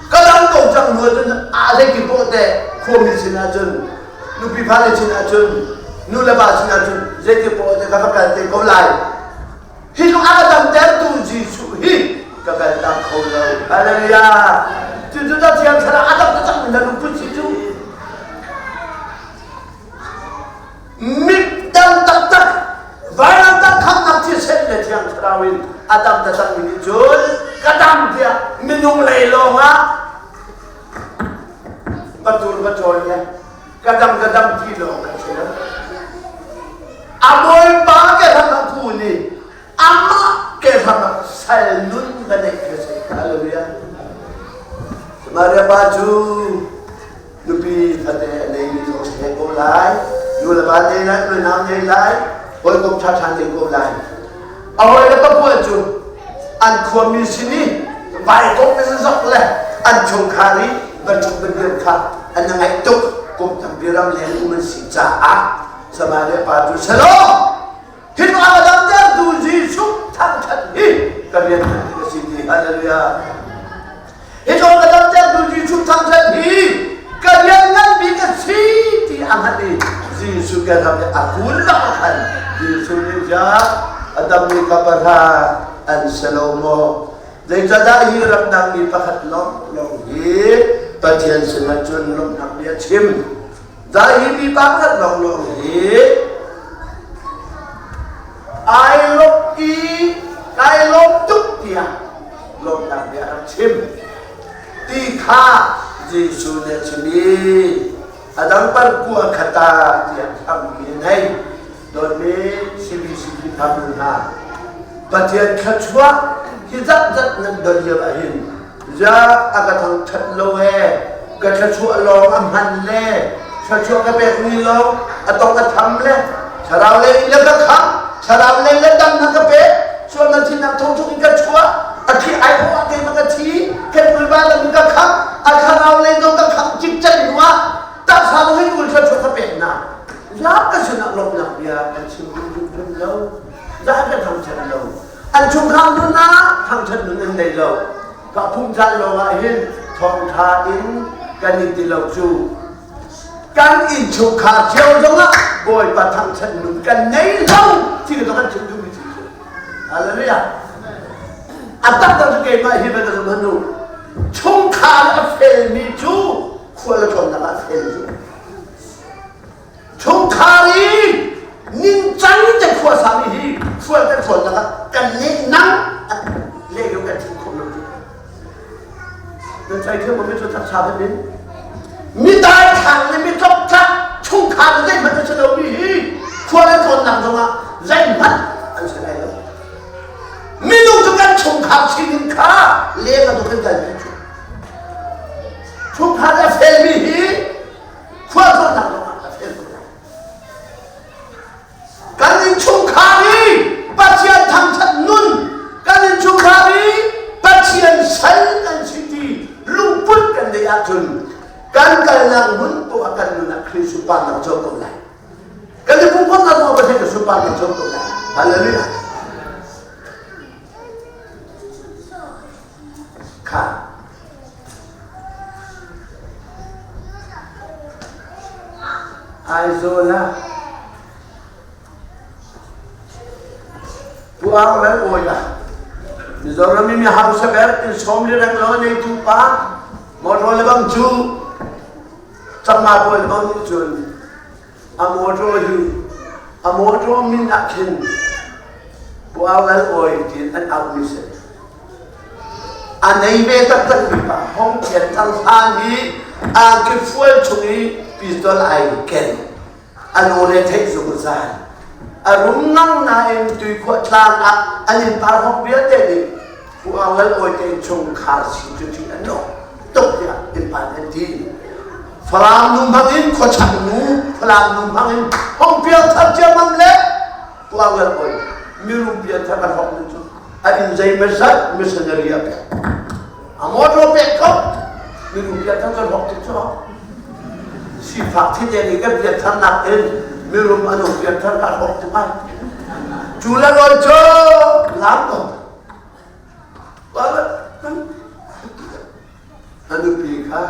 Speaker 1: Ka dam ko cang hnu ahcun aa zeiti poah teh khuami sinah cun nupi fale sinah cun nu le pa sinah cun zeiti poah teh ka va kal te ko lai. Hi tluk a ka damtertu Jesuh hi ka kaltak kho lo. Hallelujah. Cucu ta thiang thlarau a dam taktak mi na lungput si cu. Mit dam taktak vailamtah khamnak thisen le thiang thlarau in a dam taktak mi nih cun ka dam. dam tiah minung lei lawng ah patur pacawl le ka dam ka dam ti lawng kan si lo. A bawipa ke ram a kun i amah ke ram ah sal nun va neih ka si. Hallelujah. Samaria pa cu nupi fate a neimi zong si hlei ko lai, nu le va nei lai, nu nau nei lai, hawikom ṭhaṭha nei ko lai. A hawi le papuan cu an khuami sin i vaikom in zok le an chungkhar i bantuk bandir kha an ngaih tuk kum tampi ram leng um an si caah Samaria pa cu selaw hi a damtertu Jesuh thangṭhat hi ka rian ka si ti hallelujah Hi zawn ka damtertu Jesuh thangṭhat hi ka rian ngan bik a si ti a hngalh i Jesuh ke ram i a kun bak a khan Jesuh nih ja a dammi ka pahra an si lo maw? Zeicahdah hi ramdang mi pakhat lawng lawng hi Pathian sinah cun lawmhnak bia chim? Dah hi mi pakhat lawng lawng hi ai lawmh i kai lawm tuk tiah lawmhnak bia a rak chim ti kha Jesuh nih a chim i a dang parkua khata tiah hrammi a nei dawtmi CBC Khrihfabu hna Pathian thluachuah hi zatzat nan don lio ahhin za a ka thangṭhat lo ee ka thluachuah lawng a hman le thluachuah ka pekmi lawng a tong a tham le thlarau lei le ka kham thlarau lei le dam na ka pek sual na thin thong chung in ka chuah a thi ai ho a ke ma ka thi khen pulba lam ka kham a thlarau lei zong ka kham cikcek hnu ah taksa lo hin ul thluachuah ka pek na za ka sinah lawmhnak bia kan chim duh duh lo za ka thangṭhat lo an chungkhar nun ah thangṭhat nun an nei lo ka phungzal lawng ah hin thawngṭha in kan in ti lo cu kan innchungkhar cio zongah Bawipa thangṭhat nun kan nei lo ti ka kan chim duhmi thil cu hallelujah a tak tak cu keimah hi bantuk hmanu chungkhar a felmi cu khual a tlawnnak ah a fel cu Chungkhar i ningcang te khuasami hi sual kan sual nak ah kan nehnang le yo kan chim khawh lo cu. Nan thai thiam mi cu thaksa ban in mi dai thang le mi tlok tlak chungkhar zeihmanh an si lo mi hi khua le tlawnnak zongah zeihmanh an si lai lo. Minung cu kan chungkhar sining kha leng ah kan kalpi cu. Chungkhar a felmi hi khualtlawnnak lawngah a fel ko lai. Kan innchungkhar i Pathian thangṭhat nun, kan innchungkhar i Pathian sal kan si ti lungput kan neih ahcun kan kalnak hmun poah kan nun ah Khrih sunparnak co ko lai. Kan i pumkhawmnak zong Pathian ka sunparnak co ko lai. Hallelujah. Kha Aizawl ah Pu Aung Lal Awi ah Mizoram i mi hausa ber in sawm le reng lo neitu pa motor le bang cu Chakma pawl le bang nih cun a motor hi a motor min ah khin Pu Aung Lal Awi tiin an auhmi si. A nei ve taktak mi pa Hong Thian Thang hlan hi angki fual chung i pistol ai ken. A lawre theih zungzal. A rum ngang nain tuikhuah tlang ah an innpar hong vialte nih Pu Aung Lal Awi te chungkhar si cu ṭih an nung tuk tiah innpa an ti. Falam nu hmang in khuachak nu Falam nu hmang in hong piang thar ciammam le Pu Aung Lal Awi mirum pian thar kan hong cu a inn zeimazat missionary a pek a motor pek ko mirum pian thar kan hong tik cu sifak thil i kan pian thar nak in mirum an pian thar ka hong tuk ai cu la lon cu lam ko Na nupi kha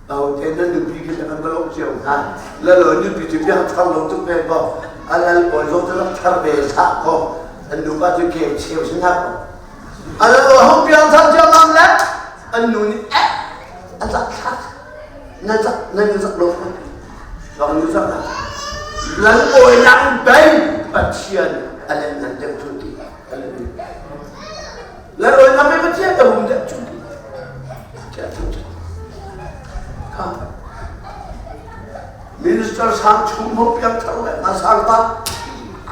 Speaker 1: te na nupi khi kan va lawmh cio hna. Lalo nupi cu biak thar lo tuk ve ko. A lal pawl zong cu rak thar ve hlah ko. An nupa cu kem cheu si hna ko. A lalo hong piang thar cio ngam le an nu nih eh a zak thlak. Na zak na nu zak lo ko. Zak nu zak na. Lal awi lang bei Pathian a len nan deuh thu ti. Lal awi ngam. Minister Sang Chum ho piak thar le ma sang pa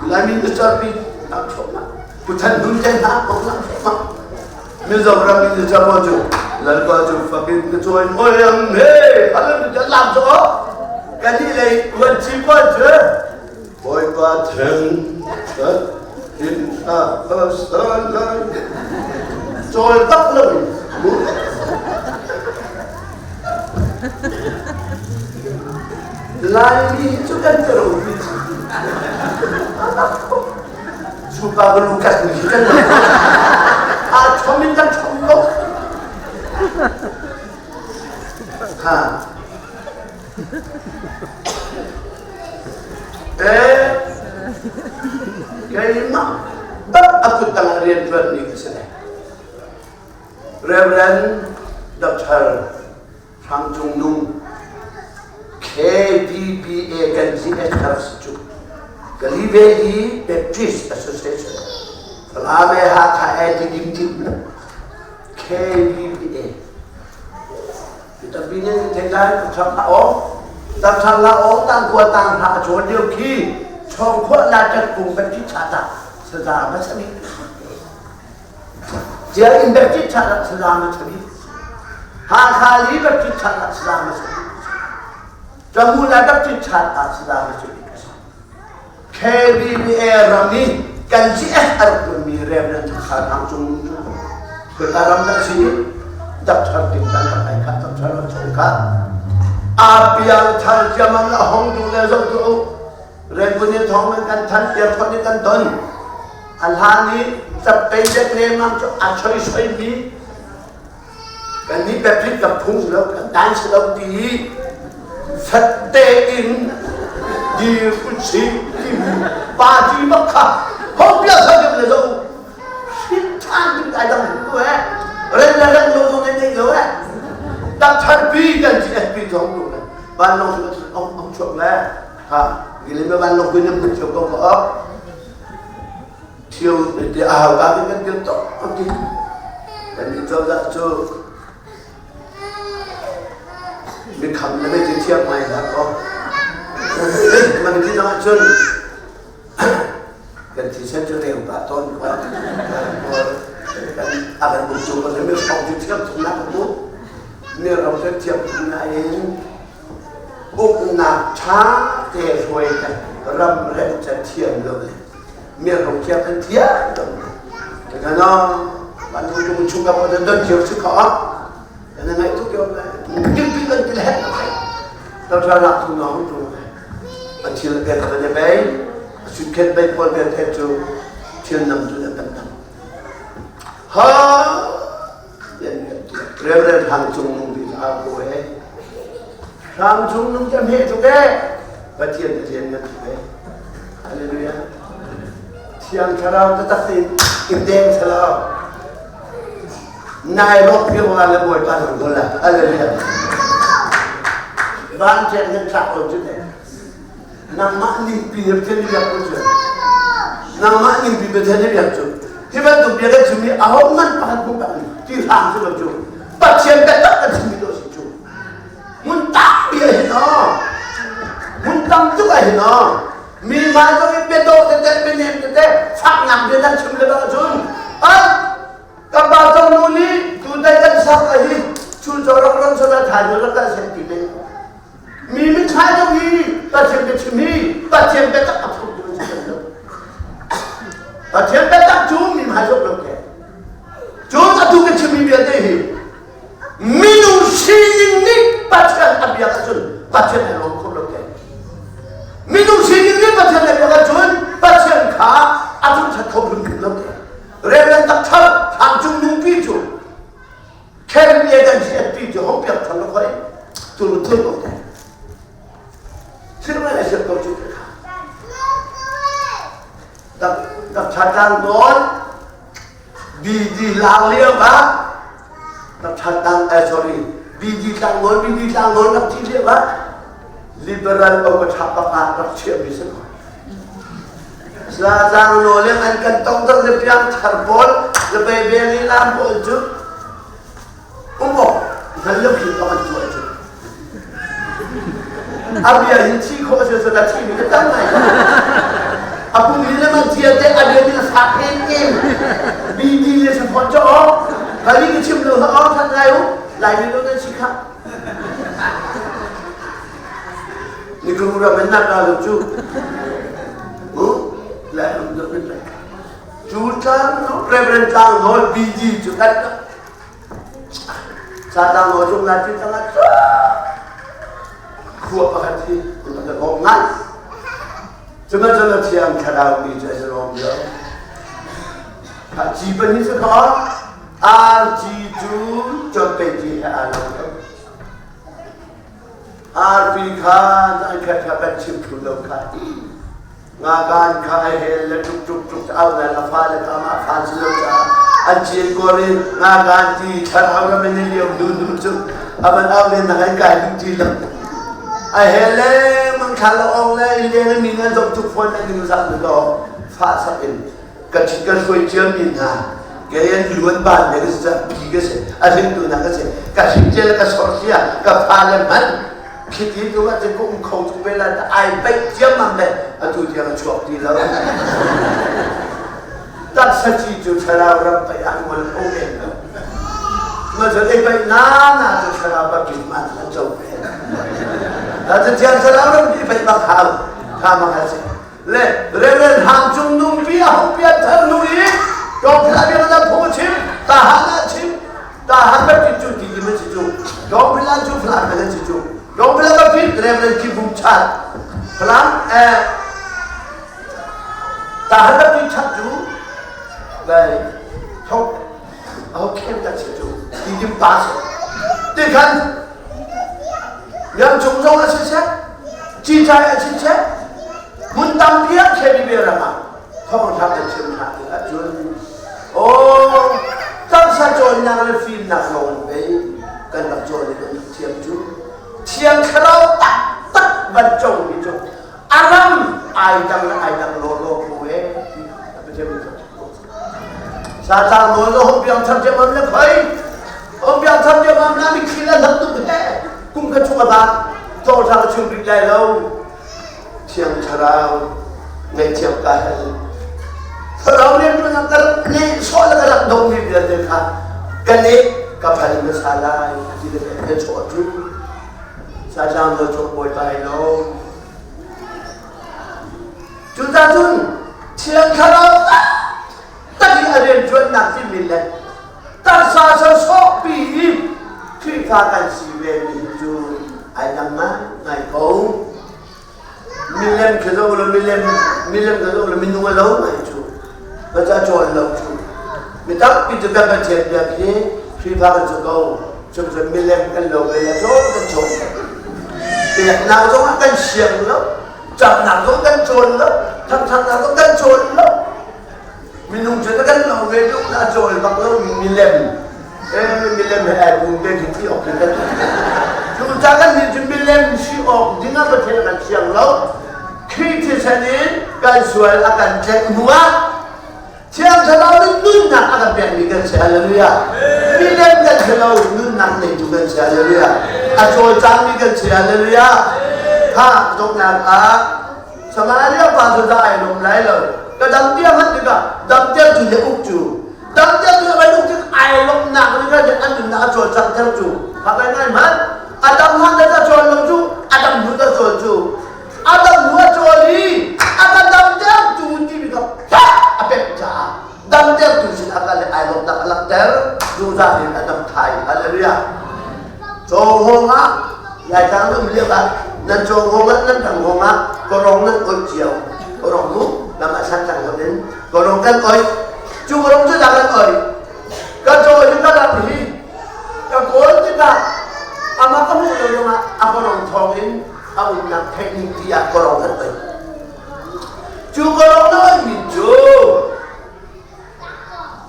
Speaker 1: Lai Minister pi nak chom ma Pu Than Dun te hna kong lang ma Mizoram Minister mo cu Lalpa cu fakin ka cawi mawi ang he halam ka lam cho kani lei uan chi pawl cu Bawipa theng that in a salai cawl bak lo in Laimi cu kan ti ropi Supa ka lukas ni kan a chom in kan chom ko. Ha. Eh, keimah bak a kut tang rian ṭuan mi ka si lai. Reverend Dr. Hrang Cung Nung KDBA kan GSF cu Kaliveli Baptist Association Falam le Hakha e Tidim Tim KDBA tampi nih thei lai thang la aw tam thang la aw tang kua tang ha a chawn lio khi chong khua la tat kung ban ti cha ta saza ma sami Sianginn Baptist chah ah salam a chabi. Hakha li Baptist chah ah salam a chabi. Tamula Baptist chah ah salam a chabi. KBBA ram i kan GF a rak tuanmi Reverend Thakha Thang Cung Nung cu khulka ram dah si dakthar ting tan rak ai kha dakthar rak chung kha a piang thar ciamam la hong tu le zoh tu Rangoon in thawng in kan thanh airport in kan ton a hlan i cappei dek lengmang cu a choi soi mi kan nih Baptist ka phung lo kan dan si lo ti i fette in dir u si timi party bak kha ho pia sa dem le zo hrin than ding ai dang ko he ren le ren lo zo nei lo he tak thar pi kan GSP zong tu le van long su ong ong chuak le Ha, gilin me van long kuin nam thiau ko ko ok. Thiau te a hau ka kan kan tok ok ti. Kan ni cho za chu mi kham le me ti thiam mai la ko. Man ti na chun kan thi sen chu reu pa ton ko. Kan a kan bu chu ko mi khong ti thiam thung na ko. Mi ro te thiam thung na in Uknak ṭha te hruai kan ram remh cu thiam lo le mirung thiam an thiam lo le kan van tung chung ka pon don thiam si kho kan ngai tuk yo le kimpi kan til het to tha lak tu no tu a thil pe ka ne bei a sut khet bei pol be the chu thil nam tu na kan tam ha Reverend Hang Cung Nung ti a ko he. Hang Cung Nung te hme tuk e. Pathian te rian ngan tuk e. Hallelujah. Thiang Thlarau taktak in in deng thlarau. Nai rok pi wa le Bawipa nang dol la. Hallelujah. Van chen nan tlak lo chu te. Nangmah ning pi Pathian nih biak ko cu. Nangmah ning pi Pathian nih biak cu. Hi bantuk bia kan chim i aho hmanh pakhat hmung tak ti hram si lo cu. Pathian biatak kan chimmi tu a si cu. Mun tampi a hin aw. Mun tam tuk a hin aw. Mi hmai zong in bia dawh tete bia nem tete faknak bia nan chim le bang cun ai ka pa cong nu nih tu dai kan sak a hi chun chaw rak ron sala thai rak kan sen ti le Mi mithmai deuh hi Pathian biachim hi Pathian biatak a phurtu an si lo. Pathian biatak cu mi hmai zoh lo ke. Cun atu ka chimmi vialte hi minung sining nih Pathian a biak ahcun Pathian ai lawm kho lo ke. Minung sining nih Pathian a biak ahcun Pathian kha a thangṭhat kho hrimhrim lo ke. Reverend Dr. Thang Cung Nungpi cu Khen bia kan hriat cu hong piak than lo khoi tu thil ko te thil ngai siat ko cu te kha dak dak than nawn BD lang lio ka dak than tang eh sorry BD tlang nawn BD tlang nawn rak thi lio ka liberal o ka tha pak ah rak chiah mi si ko Zazang nawl in an kan tongter le piang thar pawl le bel i lam pawl cu um awk hngal lo khi an tuah cu. A bia hi thi khawh a si so ta thi mi ka tam ngai. A pum in le man tia te a bia ni fak em em. Bi di le sa phon cho o. Kali ki chim lo ha o that ngai u. Lai mi lo nan si kha. Ni ku ra men nak ra lo chu. Hu la um do min lai. Chu tlang no Reverend Tlang Nawl BD chu kan Satang nawl cung na ti tang ah khua pakhat hi an rak hong ngai. Sihmanhsehlaw thiang thlarau mi cu a si lawm lo. Kha ci pahnih cu kha arci cu cawmpei ci he aa lo lo. Arpi kha an khat kha kan chim thlu lo kha. Ngakan kha a hel le tuk tuk tuk au nan a fa le ka mah fa si lo caah an cin kor in ngakan ti thlarau ram in liam nu nu cu a van au len nang an kai duh ti lo. A hel le mang thla lo ong le in leng mi nan zok tuk phone nan ning zak lo fa sak in ka thi ka hruai cia mi hna kei an luan ban le ka si pi ka si a hring tu na ka si ka hring cia le ka sor sia ka fa le man Khiti tu ah cun ka um kho tuk ve la ai peih ciammam le atu tiang a chuak ti lo. Taksa ci cu thlarau ram pei ah ngol kho men lo. Ma cun ei peih na na cu thlarau baptism an an co ve. Ta cu thiang thlarau ram ti peih bak hau tha mak a si. Le Reverend Hang Cung Nung pi a hung pian thar nu i Dong Phila bia na phung chim ta han a chim ta han ba ti cu ti ti man si cu Dong Phila cu Phila man si cu Dong Phila ba fit Reverend Ki Bum Chat Falam eh ta han ba ti chat cu lai thok au khem ta si cu ti dim pa si ti khan Ram chung zong a siseh, cicai a siseh, hmun tampi ah Khebi ram ah thawngṭha kan chim hna tik ahcun aw taksa cawnnak le fimnak lawng in pei kan rak cawn i kan rak thiam cu Thiang Thlarau taktak van co mi cu a ram ai dang le ai dang lawlaw ko e ti a Pathian mi Satang nawl lo hong piang thar tiam am le khoi hong piang thar tiam am la mi khil an hak tuk he kum kha chung aba tawng thang chung rik lai lo thiang thlarau ngaihthiam ka hal thlarau rian tuan ka rak ne so la ka rak dong mi vialte kha ka ne ka phal hmasa lai ti le ka chaw tu satang nawl chung bawipa ai lo Cucaah cun Thiang Thlarau taktak i a rianṭuannak timi le taksa sawsawhpi i Khrihfa kan si ve mi hi cu ai dang ngaingai ko. Milem khi zoh law milem milem ka zoh law minung a lo ngai cu. Baca cawn lo cu. Mi tampi cu kan Pathian biak hi Khrihfa kan si ko. Cun cun milem kan lo ve le cawn kan cawn. Biaknak zong ah kan siang lo. Camnak zong kan cawn lo, thangthatnak zong kan cawn lo. Minung cu kan lo ve tuk na cawl bak lo mi milem. Eh milem he ai pum te khi thi awk kan Cu ca kan nih cu milem si awk ding ah Pathian kan siang lo. Khrih thisen in kan sual a kan tlenh hnu ah Thiang Thlarau nih nunnak a kan pekmi kan si. Hallelujah. Milem kan si lo, nunnak neitu kan si. Hallelujah. A cawlcangmi kan si. Hallelujah. Kha donghnak ah Samaria pa cu dah ai lawm lai lo. Ka dam tiang han tikah dam tiang cu le uk cu. Dam tiang cu vai uk tik ai lawmnak nih khan an nunnak a cawlcangter cu. Kha kai ngai hmanh. A dam han da cawl lo cu, a dam hnu da cawl cu. A dam hnu a cawl i a ka damtertu timi kha a pek caah damtertu sin a kal i ai lawmhnak a langhter zungzal in a dam thai. Hallelujah. Cawnghawng ah Laitlang na um lio ah nan cawnghawng ah nan ranghawng ah kawrong nan oih cio. Kawrong mu lam ah san tlang hon in kawrong kan oih. Cu kawrong cu dah kan oih. Ka caw hi ka lam hi ka kawl tikah amah ka hmuh lo zongah a kawrong thawng in a umnak theih ning ti ah kawrong kan oi. Cu kawrong na oihmi cu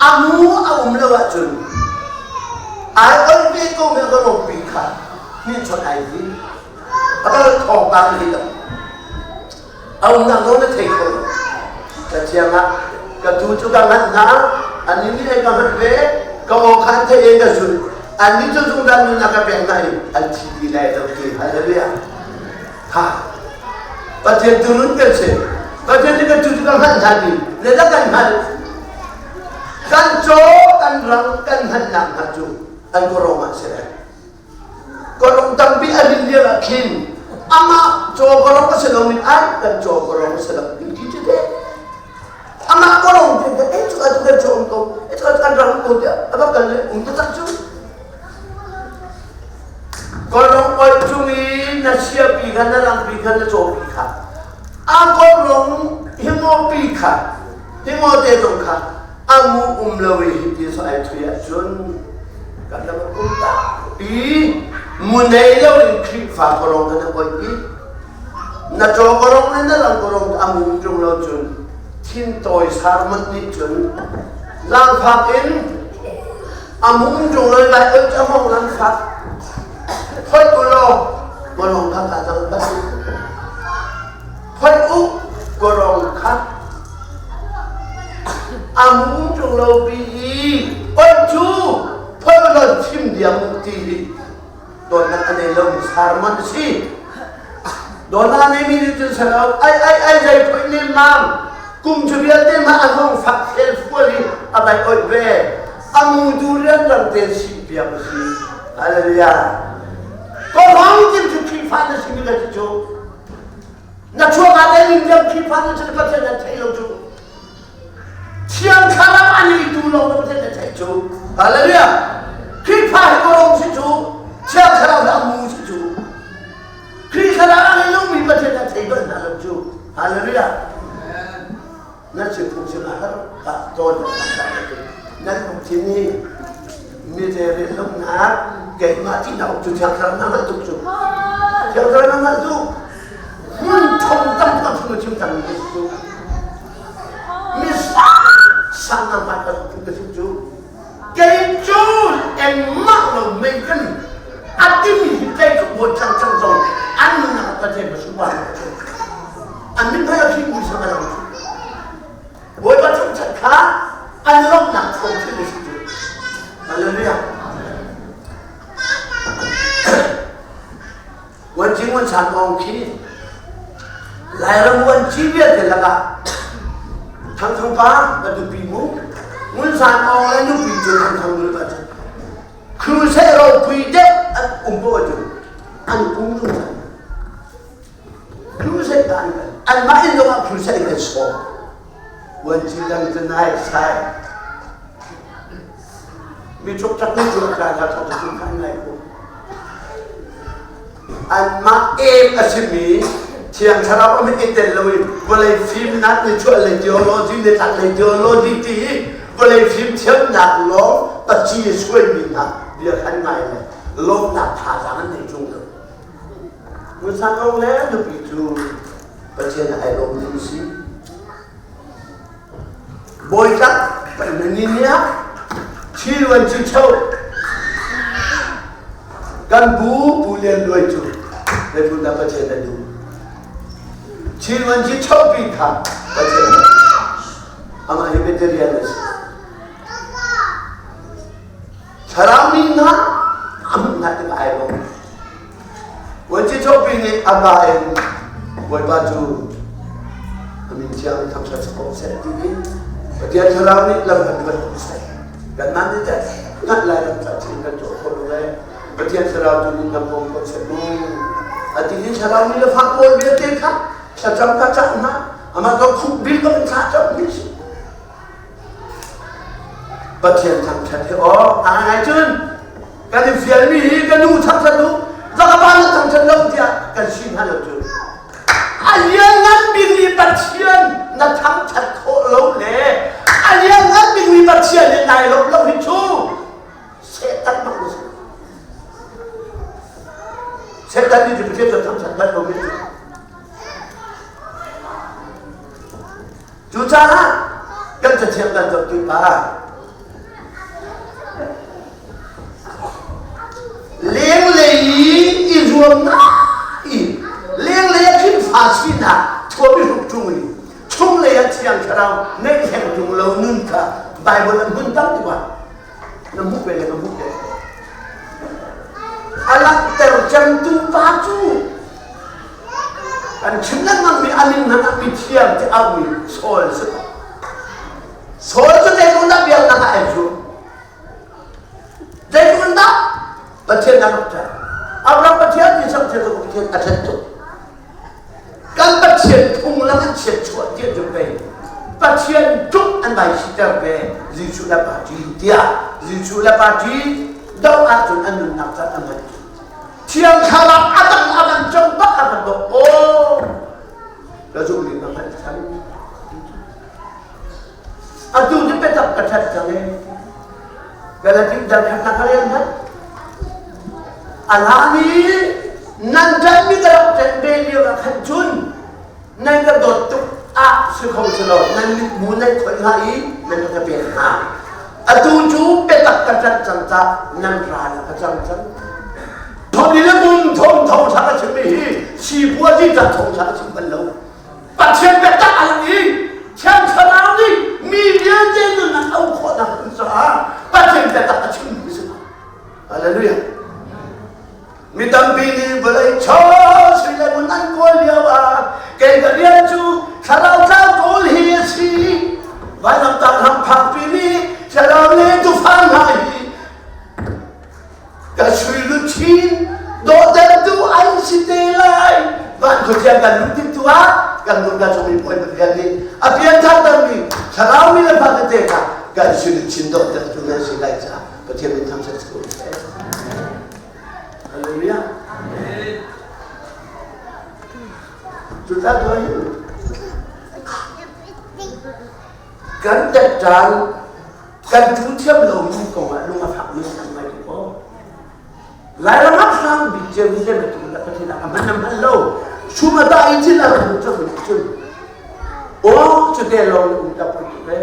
Speaker 1: a mu a um lo ahcun ai oi ve ko mi kawrong pi kha hninchon ai hi a kal thawngpang hi lo a umnak zong na thei kho lo. Ka thiang ah ka tu cu ka nganh hna annih nih an ka hngalh ve ka aw kha an theih i ka zulh annih cu zungzal nunnak ka pek hna i an thi ti lai lo ti hallelujah. Ha. Pathian turun kan si. Pathian nih kan cu cu kan hngalh hna ti. Zeidah kan hngalh? Kan caw, kan rang, kan hngalhnak hna cu an kawrong ah si lai. Kawrong tampi a rin lio ah khin amah caw kawrong a si lomi ai kan caw kawrong a si lo ti ti cu te. Amah kawrong te kan eh cu atu kan caw um ko, eh cu atu kan rang um ko tiah a va kal le um taktak cu. Kawlrong oih cung i na siapi kha na langpi kha na cawpi kha a kawlrong hingawpi kha hingawte zong kha a mu um lo i hiti so ai thui ahcun kan lam um tampi mu nei lo in Khrihfa kawlrong kha na oih i na caw kawlrong le na lang kawlrong a mu um ṭung lo cun thin tawi sarmon nih cun zaangfak in A mung ṭung loi lai oi cu a hmong nan fak. Phoih u law kawlong kha ka dang bat u. Phoih u kawlong kha a mung ṭung lo pi i oi cu phoih u law thim diam u ti hi dawtnak a nei lomi sermon a si. Dawtnak a neimi nih cun salo ai ai ai zei phoih nemmam kum cu vialte mah a hong fak fel fual i a vai oih ve a mutu rianrang tein sih piak a si. Hallelujah. Ko hong tim cu Khrihfa na simi ka ti cu na chuak ah le in Khrihfa na si Pathian nan theih lo cu Thiang Thlarau a neitu lawng na Pathian na theih cu. Hallelujah. Khrihfa hi kawlawng si cu, Thiang Thlarau hi a mu si cu. Khrih Thlarau a ngei lomi Pathian na thei bal hna lo cu. Hallelujah. Nan sin phungchim a har ka tawn nan lungthin hi mi te rian lungnak keimah ti na cu Thiang Thlarau na hngalh tuk cu. Thiang Thlarau na hngalh tuk. Hmun thong tam ka chung chim cang mi cu. Mi sang na hmai ka ka chim cu kei cu engmah lo mei kan a timi hi kei cu bawi chang chang zong an nunnak ka the ma supa cu an min phai a khi mui sang a lang cu bawipa chung chat kha an lawmhnak thawng thil a si cu hallelujah Vuanci Ngun San Aung khi Lairam vuanci vialte lakah Thangthang pa ka nupi mu Ngun San Aung le nupi cu Thangthang nu le cu crusade ropui deuh an um poah cu an um zungzal crusade ta an kal anmah inn zongah crusade kan sawm vuanci dang cu nai sai mi ṭukṭak nih cu a tla kha thawk cu khan ngai ko anmah em a simi thiang thlarau am i tel lo i vawlei fimnak ni chuah lei theology le tlak lei theology ti i vawlei fim thiamnak lawng paci suaimi hna bia khan ngai le lawmnak thazaang an nei ṭung lo Musan le nupi cu Pathian ai lawm ding si Bawitlak ni ni ah Chiluan Chicho kan bu Pu Lian Luai cu zeitluk dah Pathian a duh. Chiluan Chicho pi kha Pathian amah hi vegetarian a si. Thlarau mi hna a hmuh hna tikah ai lawm. Vuancichopi nih a ka in Bawipa cu a min thiang thangṭhat si ko seh ti in Pathian Thlarau nih lam kan hruai ko seh. Kanmah nih teh hngalh lai lam cah chin kan tuah khawh lo le Pathian Thlarau tu nih kan bawm ko seh mu. A ti i Thlarau nih le fak pawl vialte kha thlacam kha cah hna amah ko khup bil ko in thla cam mi si. Pathian thangṭhat hi aw a ngai cun kan i fialmi hi ka nu thangṭhat u zakapa na thangṭhat lo tiah kan si hna lo cu a lianngan bikmi Pathian na thangṭhat khawh lo le a lianngan bikmi Pathian nih nai lawmh lo hi cu Satan bak na si Satan nih cu Pathian cu thangṭhat bal lo mi cu Cucaah kan cathiang kan zoh tikah lenglei i zuamnak i lenglei ah khin fa sinak thuam i hruk ṭung i chunglei ah thiang thlarau ngeih hleng ṭung lo nun kha Baibal an hun tam tikah na hmuh ve le ka hmuh ve a langhter cemtu pa cu. Kan chim lengmang mi a min hmanh ah mithiam ti auhmi Saul si ko. Saul cu zeitluk dah biaknak ah ai zuam? Zeitluk in dah Pathian a rak ṭanh? Abraham Pathian, Isaac Pathian, Jacob Pathian a ṭanh tuk. Kan Pathian phunglam an chiatchuah tiah cu pei Pathian tluk an vai siter ve Jesuh le party tiah Jesuh le party doh ahcun an nunnak caan a hman. Thiang Thlarau a dang a van cong bak a van dawh aw ka zumh ning ka hngalh cang. Atu cu biatak ka ṭhat cang i Galatin dal khat na ka rel hmanh. A hlan i nan ṭanhmi ka rak ṭanh ve lio ah khan cun nan ka dawt tuk ah si kho si lo nan mitmu nan khoih hnga i nan ka pek hnga. Atu cu biatak ka ṭanh cang cah nan ral a ka cang cang. Thong le mum thong thong ṭha ka chimmi hi sipuazi ṭah thong ṭha ka chim bal lo. Pathian biatak a lang i Thiang Thlarau nih mi vialte nunnak a uk khawhnak ding caah Pathian biatak a chimmi a si. Hallelujah. Mi tampi nih vawlei chaw sui le ngun an kawl lio ah kei ka rian cu thlarau tlau kawl hi a si. Vailamtah ram phakpi mi thlarau le tufa hna hi Ka sui luchin dawhtertu an si te lai. Van khuachia kan luh tik tu ah kan lung kan chung i puai Pathian nih a pianthartermi thlarau mi le fa tete kha kan sui luchin dawhtertu nan si lai caah Pathian min thangṭhat si ko seh. Hallelujah. Cucaah tuah kan tetṭaan Kan tu thiam lomi kong ah lung a fakmi an ngai tuk aw. Lairam ah hrang bik cio ni le tu la Pathian ah a hman a hman lo. Sum a ta i thil a rum cang mi cun. Aw cute lawng um ta poi tuk e.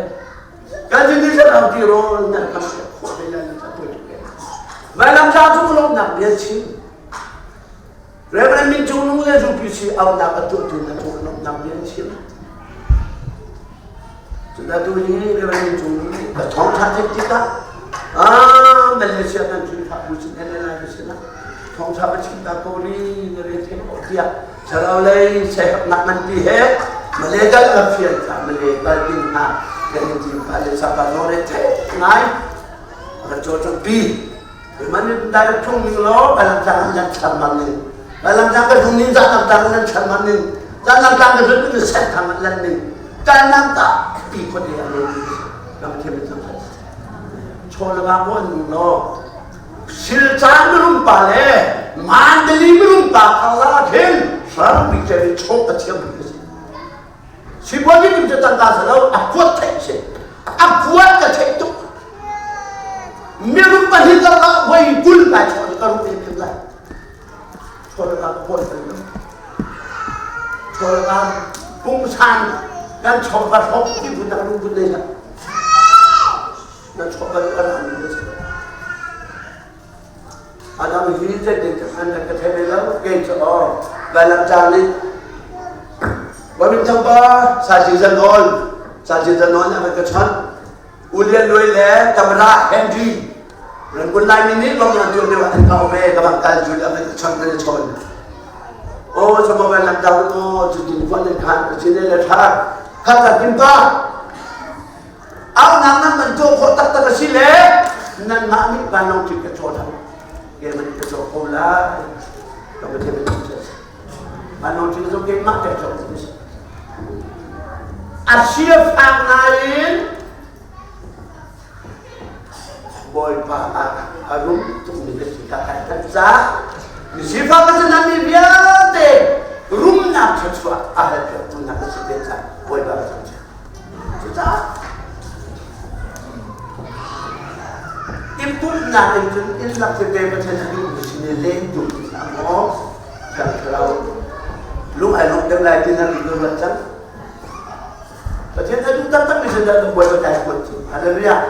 Speaker 1: Kan tin ni thlarau ti rawl nan kam se khawh ve lai ta poi tuk e. Vailam tlang cung lawmnak bia chim. Reverend Min Cung Nung le UPC auhnak a tuahtu hna cung lawmhnak bia an chim. Cun atu hi Reverend Min Cung Nung nih ka thawngṭha theih tikah ah Malaysia kan Khrihfa bu sin LLI ka sinah thawngṭha va chim ta ko ri na re theih khawh tiah thlarau lei siaherhnak nganpi he Malay kal ka fian kha Malay kal ding hna kan in tim pa le sapa zong re theih ngai a kan cawlcangpi Man dai phung ning law balam tlang nan thlam man ning balam tlang ka dung ning zan tlang nan thlam man ning zan tlang ka dun ning set thang lan ning kan nam ta pi ko de alo kam thiam tham chol ba ko nu lo sil chan rum pa le mandali rum pa khala khin hrang bi che chok a thiam bi Sipuazi nim cu tangka si lo, a kuat theih si. A kuat ka theih tuk. Mirum pahnih karlak voi 20 kai chaw ka rum hrim lai. Chaw le ka kawl bal lo. Chaw le ka pungsan kan chaw ka hrok ti phun dak lung phun nei la. Na chaw bal ka ram ni si. Adam hi zeitin an ka thei ve lo kei cu aw vailam tlang nih Wamin thangpa Saji Zanawl Saji Zanawl nih a van ka chawnh Ulian Luai le Tamara Henry Rangoon Laimi nih lawmnak tuah lio ah an ka ve ka bang kal jul a van ka chawnh kan i chawn aw chama vailam tlang aw cutin vuan nan khan chin le tha kha ka timpa Aunak nan man tuah khawh taktak a si le nanmah nih vanlawng ṭit ka caw hlah keimah nih ka caw ko lai. Ka Pathian nih a si. Vanlawng ṭit zong keimah ka caw a si. A sia fak nain Bawipa ah a rum tukmi ka si ka kai that caah misifak ka si mi vialte rumnak thluachuah a hal piaktu hna ka si ve caah Bawipa ka thangṭhat. Cucaah i pumhnak in cun inn lak tete Pathian a duhmi sin i len duh ti hlah maw Thiang Thlarau lung ai lawm deuh lai ti na ri ruat cang. Pathian a duh taktakmi sin dah Bawipa kai kuat cu. Hallelujah.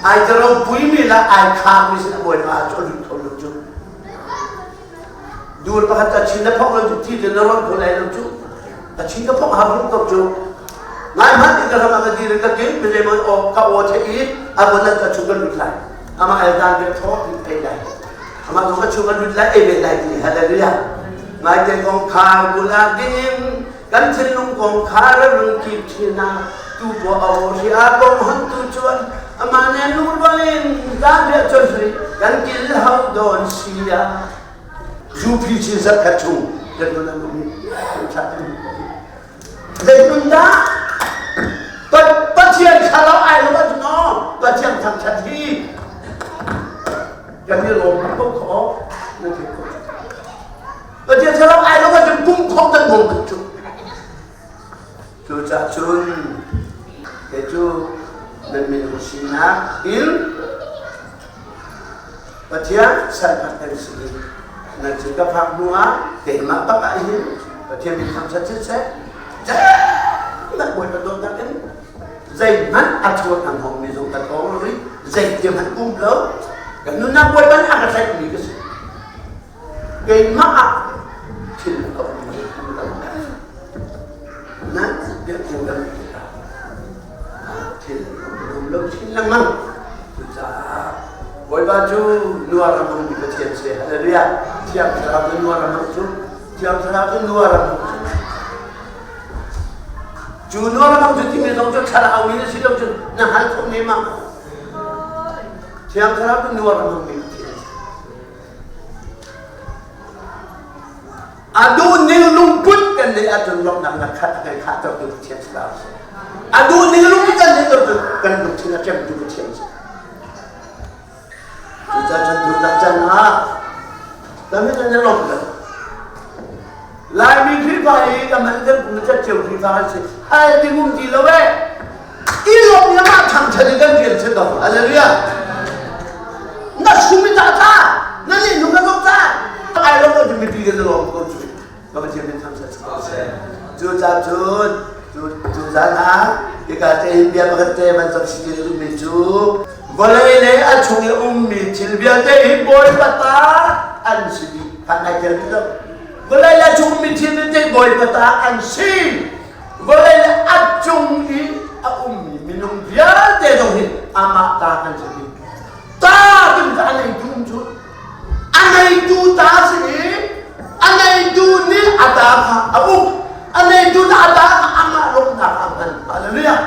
Speaker 1: Ai ka ropuimi le ai khaangmi sin a Bawipa cu a lut kho lo cu. Dur pakhat a chin na phok lo cu thi na ron kho lai lo cu. A chin ka phok ha rum ko cu. Ngai hmanh in ka ram ah ka dir ka king mi le aw ka aw the i a bon ka chung ka lut lai. Ama el dan ve tho in ei lai. Ama ka chung ka lut lai ei ve lai ti hallelujah. Maite kongkhar bulah dingin kan thinlung kongkhar a rung kip thin ah tu po a aw hri a kong hon tu chuan amah nen lungrual in zanriah chawhri kan kil ho dawn sia. Zupi chin zarkhat chung kan nun an um Zeitin dah Pathian thlarau ai lo ahcun aw Pathian thangṭhat hi kan i lawm ko kho na thei ko. Pathian thlarau ai lo ahcun pum khong kan bawm kan cu. Cucaah cun kei cu nan minung sinak in Pathian salpat kan si i nan sin ka phak hnu ah keimah bak ah hin Pathian min thangṭhat siseh zeihmanh Bawipa dawtnak in zeihmanh a chuak ang hongmi zong ka thawng lo i zeiti hmanh um lo ka nunnak Bawipa nih a ka tlaihmi ka si. Keimah ah thil a um lo. Nan biakinn kan tikah thil a um lo chin lengmang. Cucaah Bawipa cu nuar a hmangmi Pathian si. Hallelujah. Thiang Thlarau cu nuar a hmang cu. Thiang Thlarau cu nuar a hmang cu. Cu nuar a hmang cu timi zong cu thlarau mi na si lo cun na hngal kho ne ma. Thiang Thlarau cu nuar a hmangmi Pathian si. A duhning lungput kan neih ahcun lawmhnak na khat kan khahtertu Pathian si hlah seh. A duhning lungput kan neih ahcun kan lungthin a ṭemtu Pathian si. Cucaah cun tutan can ah kan min an lawmh lo. Laimi Khrihfa i kan man kan kum cat cio Khrihfa kan si. Hal ding um ti lo eh. I lawm i amah thangṭhat in kan rian si ko. Hallelujah. Na sum i ta ta, na leh na zok ta. Ai lawm lo mipi kan lawm ko cu. Ka Pathian min thangṭhat si ko seh. Cu ca cun cu cu zan ah hika te hin bia pakhat te man zok si ti duhmi cu vawlei le a chung i ummi thil vialte hi Bawipa ta an si dih. Kha ngai tel lo. Vawlei le a chung ummi thil vialte Bawipa ta an si. Vawlei le a cung i a ummi minung vialte zong hi amah ta kan si dih. Ta timi cu a neitu um cu a neitu ta si i a neitu nih a ta kha a uk a neitu nih a ta kha amah lawmhnak a hman. Hallelujah.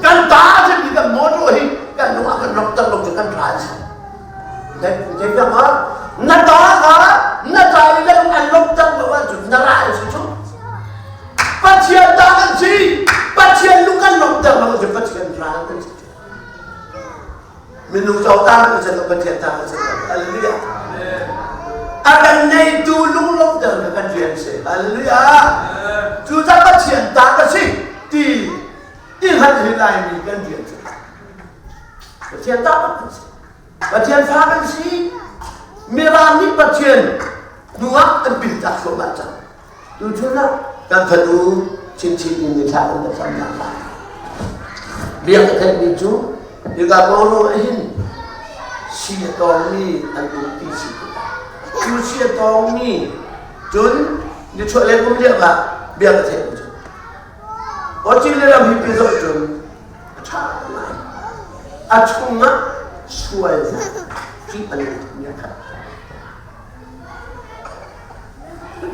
Speaker 1: Kan ta simi kan motor hi kan lung ah kan lawmhter lo cu kan ral si. Zeidah na ta kha na ta i na lung an lawmhter lo ahcun na ral si cu. Pathian ta kan si. Pathian lung kan lawmhter lo cu Pathian ral kan si. Minung zong ta kan si lo, Pathian ta kan si lo. Hallelujah. A kan neitu lung lawmhter kha kan rian si. Hallelujah. Cucaah Pathian ta ka si ti i hngalh hi Laimi kan rian si. Pathian ta kan si. Pathian fa kan si. Mirang nih Pathian hnu ah an piltak thluahmah cang. Tuchun ah kan fanu chinchin in nithla kan ka camnak lai. Biak a theihmi cu hika Kawlrawn ah hin si a tawngmi an um ti si tikah cu si a tawngmi cun nichuah lei kum lio ah biak a theihmi cu Australia ram hi pi zoh cun a ṭha ngai. A chungah sualnak ṭih a nung mi a khat.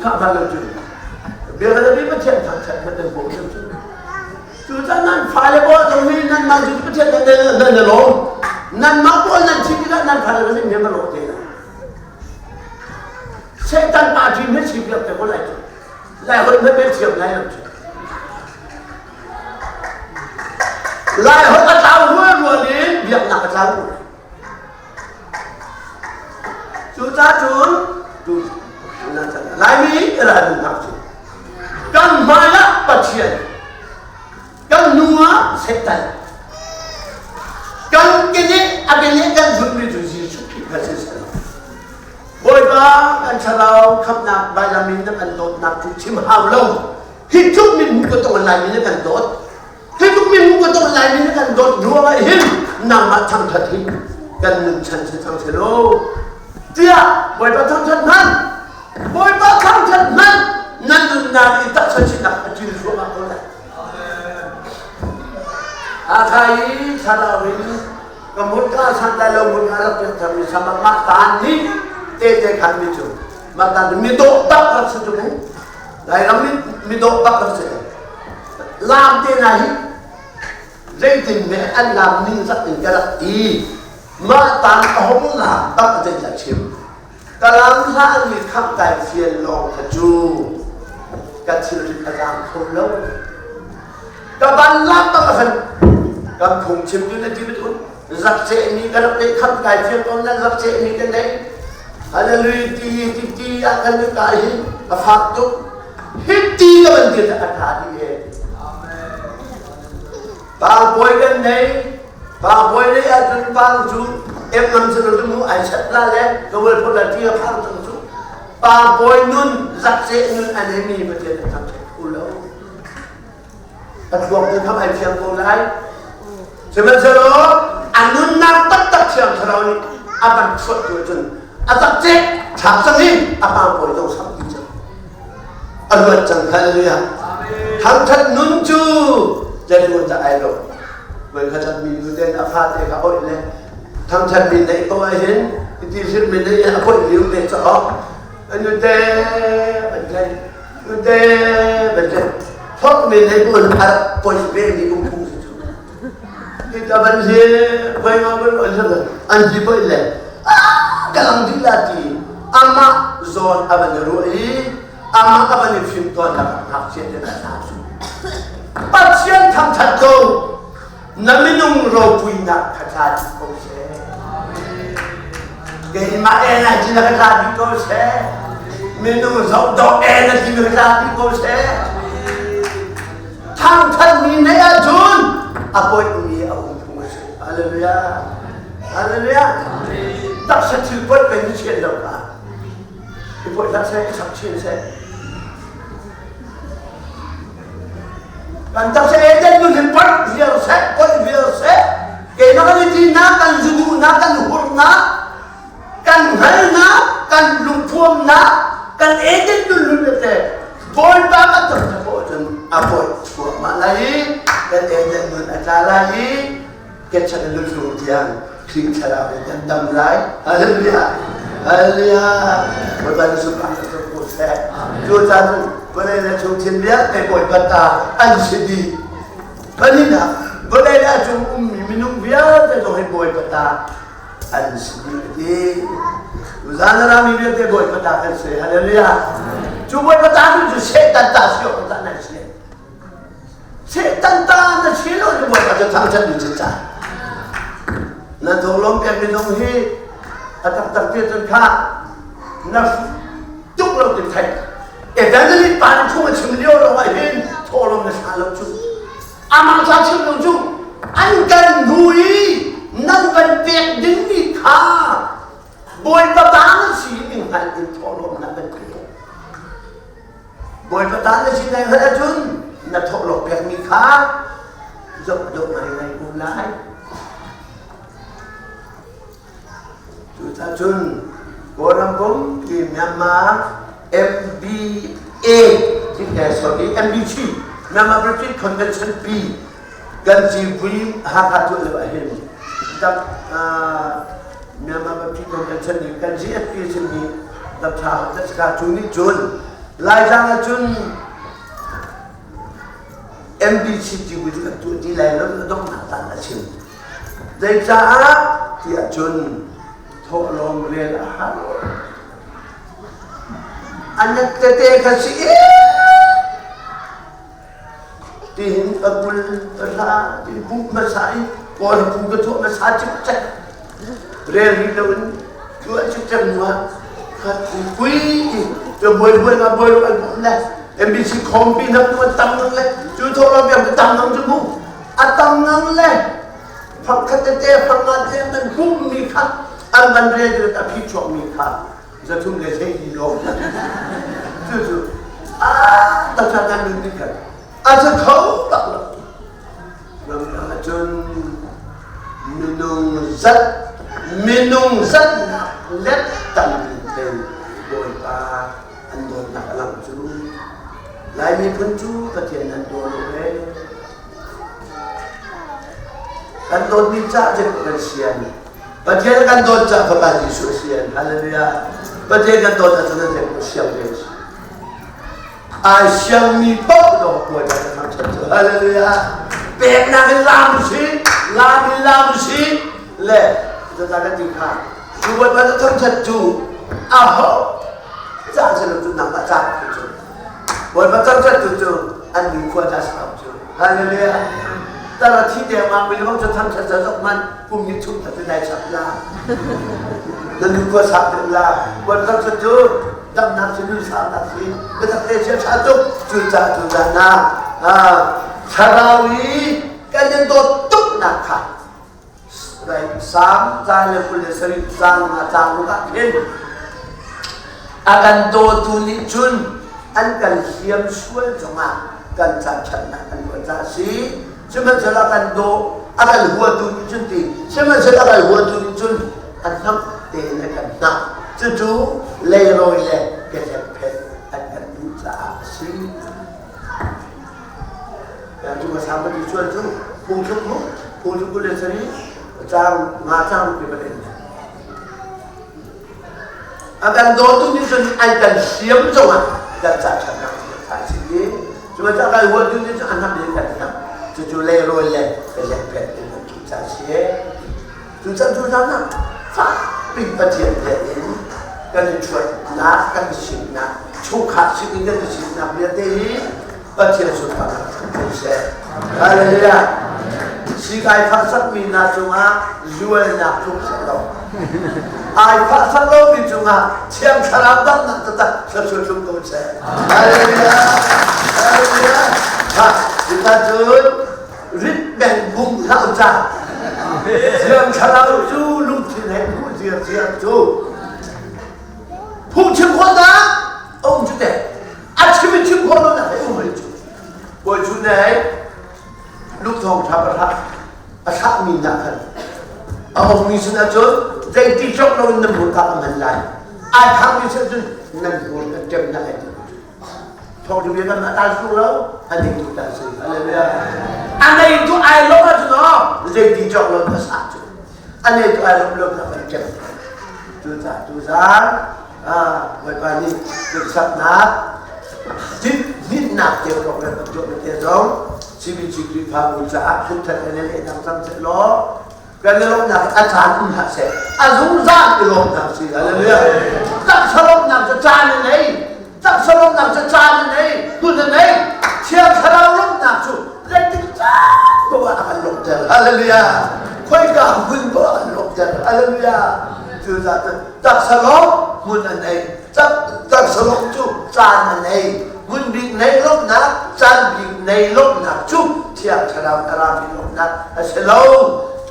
Speaker 1: Khah hna lo cu. Biakam i Pathian thangṭhat kha nan bawm lo cu. Cucaah nan fale pawl zong hi nanmah cu Pathian nan nan i lawm. Nanmah pawl nan thih tikah nan fale nan nih a lawh te lai. Satan party na si piak te ko lai cu. Lai holh na bel thiam lai lo cu. Lai holh a tlau rual rual in biaknak a tlau rual. Cucaah cun Laimi ral hna cu kan hmai ah Pathian, kan hnu ah Satan, kan kene a kene kan zulhmi cu Jesuh Khrih kha si seh. Bawipa kan thlarau khamhnak vailam in na kan dawtnak cu chim hau lo. Hi tluk min hmu ka tong Laimi na kan dawt. Hi tluk minung ka dawt lai mi na kan dawt ruangah hin nangmah thangṭhat hi kan nun chan si cang selaw tiah Bawipa thangṭhat hmanh Bawipa thangṭhat hmanh nan nunnak i taksa sinak a ṭil thluahmah ko lai. Hakha i thlarau in ka mut ka san lai lo mut ka rak piak tharmi sama mah taan nih tehte khan mi cu. Mah tan mi dawh bak rak si cu mu. Lairam mi dawh bak rak si. Lam te na hi zeitin me an lam ning zak in ka rak ti. Mah tan a hong lam bak zei dah chim. Ka lam hlah mi kham kai fian lawng kha cu ka thilrit a zaang kho lo. Ka ban lam bak a fan. Kan phungchim tu na ti betul. Zak ce mi ka rak nei kham kai fian ko nan zak ce mi kan nei. Hallelujah ti ti ti ah kan ka hi a fak tuk. Hi ti ka ban ti a tha di he. Pa bawi kan nei. Pa bawi nei ahcun pa cu em ngam si lo mu ai chat la le ka wel phot la ti a phang cang cu. Pa bawi nun zak ce nun an he mi Pathian a thang u lo. A thluak tu kham ai fiang ko lai. Sihmanhsehlaw a nunnak taktak Thiang Thlarau nih a van chuah tu cun a tak cek thlak cang i a pangpawi zong sam ti cang. A luat cang hallelujah. Thangthat nun cu zeiruang dah ai lo. Voi khat mi nu ten a fate kha oih le thangthat mi neih ko ahhin ti hrim mi neih a poi liu te cha ok anu te ban tlai nu te ban tlai thok mi nei bu a poi ve mi um phung si cu ti ta ban si voi nga ban on sa an si poi le ka lang dih la ti amah zawn a van ruah i amah a van i fim tawn nak ngakchia te na hna cu Pathian thangthat ko na minung ropuinak kha tla dih ko seh keimah en ai ti na ka tla dih ko seh minung zohdawh en a ti na ka tla dih ko seh thangthatmi nei ahcun a poihmi a um phung a si hallelujah hallelujah taksa thil poih peng ni chian lo kha i poih hlah seh i chap chin seh Kan taksa Eden nun hin poih viar seh, poih viar seh. Keimah kan i tinak, kan zuduhnak, kan hurnak, kan hngalnak, kan lungthuamnak, kan Eden nun nun tete Bawipa kan ton khawh cun a poih chuahmah lai i kan Eden nun a tla lai i Ketchan in luthlung tiang Khrih thlarau in kan dam lai. Hallelujah. Hallelujah. Bawipa nih sunparnak cu ko seh. Cu caan vawlei le chung thil vialte Bawipa ta an si dih. Pahnihnak vawlei le a cung ummi minung vialte zong hi Bawipa ta an si dih a ti. Tuzaan a rami vialte Bawipa ta kan si. Hallelujah. Cu Bawipa ta cu Satan ta si awk ta nan si. Satan ta na si lo ni Bawipa cu thangṭhat mi cu ca. Na thawhlawm pek minung hi a taktak te cun kha na tuk lo ti theih. Evangelist pa nih phung a chim lio lawng ah hin thawhlawm na thla lo cu. Amah ca chim lo cu an kan hnu i nan van pek dingmi kha Bawipa ta na si ning hngalh in thawhlawm na van pek. Bawipa ta na si nai hngalh ahcun na thawhlawm pekmi kha zoh dawh ngaingai ko lai. Cucaah cun Kawlram pumpi Myanmar MBA sorry MBC Myanmar British Convention P kan civui Hakha tuah lio ahhin dap Myanmar Baptist Convention nih kan GFP simi daptha ka cu nih cun Laitlang ah cun MBC civui cu kan tuah ti lai lo a donghnak tan a chim. Zeicaah tiah cun thawhlawm rel a har. Anak tete kha si Tihin ka kul ka hla ti bu hmasa i kawl bu ka tuah hmasa cikcek rel rih loin tuah cikcek hnu ah khat pui ti buai buai nga buai lu an bum le MBC khawmpi nak tu an tam ngang le cu thawk lo biak tam ngang cu mu a tam ngang le fakhat tete faknga te an bum mi kha an van rel a phi chuak mi kha 3 le 12 lawng cucu a taksa kan nun ding kan a sa kho bak lo ramdang ahcun minung zat minung zatnak let tam ten bawipa an dawtnak a lang cu Lai miphun cu Pathian an daw lo he kan dawtmi cah cu kan sian Pathian kan dawt cah Fapa Jesuh a sian. Hallelujah. Pathian kan dawt ahcun an zei siang ve si. Ai siangmi paoh lawng Bawipa na thangṭhat cu. Hallelujah. Peknak in lam si, lam in lam si, le cucaah kan ti kha cu Bawipa na thangṭhat cu aho ca si lo cu nangmah ca cu Bawipa thangṭhat tu cu an nikhua ca si ko cu. Hallelujah. Tara thi dengmang mi lawng cu thangṭhat ca zok man kum ni chung ta dai chap la. Na nikhua sak deuh la. Bawipa thangṭhat cu damnak si nun saunak si biatak te chia ṭha tuk cucaah cucaah na thlarau i kan in dawt tuknak kha Salm ca le 27 caang nga caang ruk ah khin a kan dawtu nih cun an kan hliam sual zongah kan ca ṭhatnak an ruah caah a si. Sihmanhsehlaw a kan daw a kan huatu nih cun ti sihmanhsehlaw a kan huatu nih cun a hnamh tein a kan hnah. Cucu leirawi le kehlekphet an kan duh caah a si. Cu ka sang pati sual cu phungthluk mu phungthluk 27 caang nga caang pe palen a kan dawtu nih cun an kan siam zongah kan ca ṭhatnak a si i cu ca kai huatu nih cun an hnam in kan hnam cucu leirawi le lehpet in kan tu ca si cu can cu zan ah fakpi Pathian bia in kan i ṭhuatnak kan i simnak chungkhar sin in kan i simnak vialte hi Pathian sunparnak hram seh. Hallelujah. Sikai fahsakmi hna cungah zualnak tluk seh lo. Ai fahsak lomi cungah Thiang Thlarau damnak taktak thluachuah tlung ko seh. Hallelujah. Hallelujah. Ha, cuta cun rit beng bung hlah ca. Thiang Thlarau cu lungthin he hmuh ziar cu phungchim khawhnak a um cu teh. A chim in chim khawh lo nak hei um rih cu. Bawi cu ne Luke thawngṭha pahra a thlahmi hna khan a ongmi sinah cun zeiti cawk loin nan hmurka ka hman lai. Ai khangmi sin cun nan hmur ka ṭem hna lai ti. Thawngṭha bia kan mah ta su lo, a neitu ta si. Hallelujah. A neitu ai lo ahcun aw zeiti cawk lo ka sah cu. A neitu ai lo lo ka kan ṭem. Cucaah tuzaan Bawipa nih hneksaknak hninhnak te program kan tuah te zong CBC Khrihfabu caah phungthat le lehnak cang seh law kan i lawmhnak a caan um hlah seh a zungzal i lawmhnak si hallelujah taksa lawmhnak cu caan a nei taksa lawmhnak cu caan a nei hmun a nei thiang thlarau lawmhnak cu zeitik caan poah a kan lawmhter hallelujah khoika hmun poah a kan lawmhter hallelujah cucaah Taksa lawng hmun an ei. Taksa lawng cu caan an ei. Hmun bik nei lawmhnak, caan bik nei lawmhnak cu Thiang Thlarau a rami lawmhnak a si lo.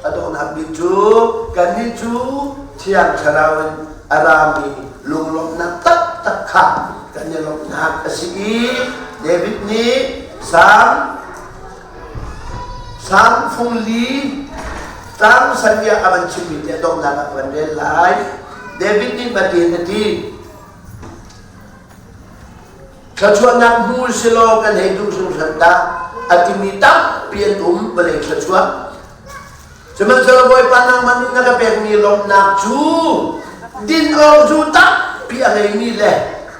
Speaker 1: A donghnak bik cu kannih cu Thiang Thlarau in a rami lunglawmhnak taktak kha kan i lawmhnak a si i David nih Salm Salm fung li tlang sanbia a van chimmi te donghnak ah van rel lai. David nih batin a ti. Thluachuahnak hmu silaw kan hei duh hringhran dah a timi tampi an um vawlei thluachuah. Sihmanhsehlaw Bawipa nangmah nih na ka pekmi lawmhnak cu din awk zu tampi a ngeimi le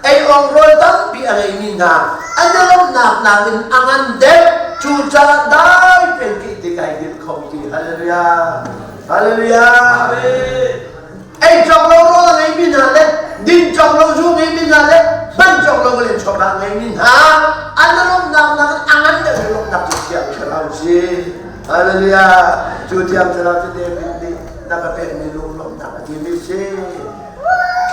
Speaker 1: ei awk rawl tampi a ngeimi hna an i lawmhnak nakin a ngan deuh. Cucaah dai tein ke ti kai dil kho ti. Hallelujah. Hallelujah. Ei cawk lo rawl a ngeimi hna le din cawk lo zu ngeimi hna le hman cawk lo le chawva ngeimi hna an i lawmhnak nakin a ngan deuh i lawmhnak cu Thiang Thlarau si. Hallelujah! Cu Thiang Thlarau cu David nih na ka pekmi lunglawmhnak a timi si.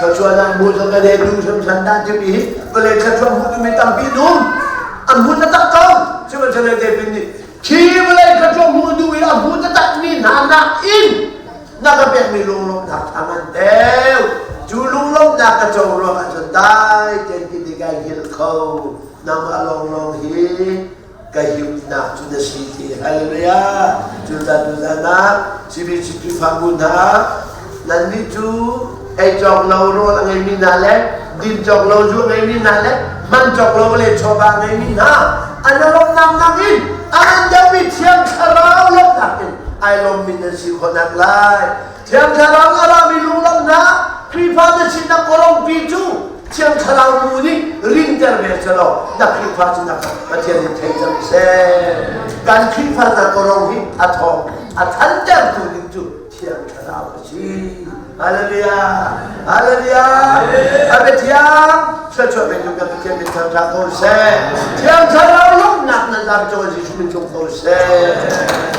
Speaker 1: Thluachuahnak hmu cu ka le duh hrimhran dah timi hi vawlei thluachuah hmu duhmi tampi num an hmu taktak ko. Sihmanhsehlaw David nih khi vawlei thluachuah hmu duh i a hmu taktakmi hna nakin na ka pekmi lunglawmhnak tha ngan deuh. Cu lunglawmhnak ka co ruangah cun dai tein ki ti kai hngilh kho. Nangmah lawnglawng hi ka himnak cu na si ti hallelujah cucaah tuzan ah CBC Khrihfabu hna nannih cu ei cawk lo rawl a ngeimi hna le din cawk lo zu a ngeimi hna le hman cawk lo le chawva a ngeimi hna an lawmhnak nakin a ngan deuhmi Thiang Thlarau lawmhnak in ai lawmmi nan si khawhnak lai Thiang Thlarau a rami lunglawmhnak Khrihfa na si. sinak kawlawngpi cu Thiang Thlarau nu nih rinter ve selaw na Khrihfa sinak kha Pathian nih thei cang seh. Kan Khrihfa hna kawlawng hi a thawng a thantertu ding cu Thiang Thlarau a si. Hallelujah! Hallelujah! A biathiang thluachuah pe kan Pathian min thangṭhat ko seh. Thiang Thlarau lawmhnak nan zam cung Jesuh min cung ko seh.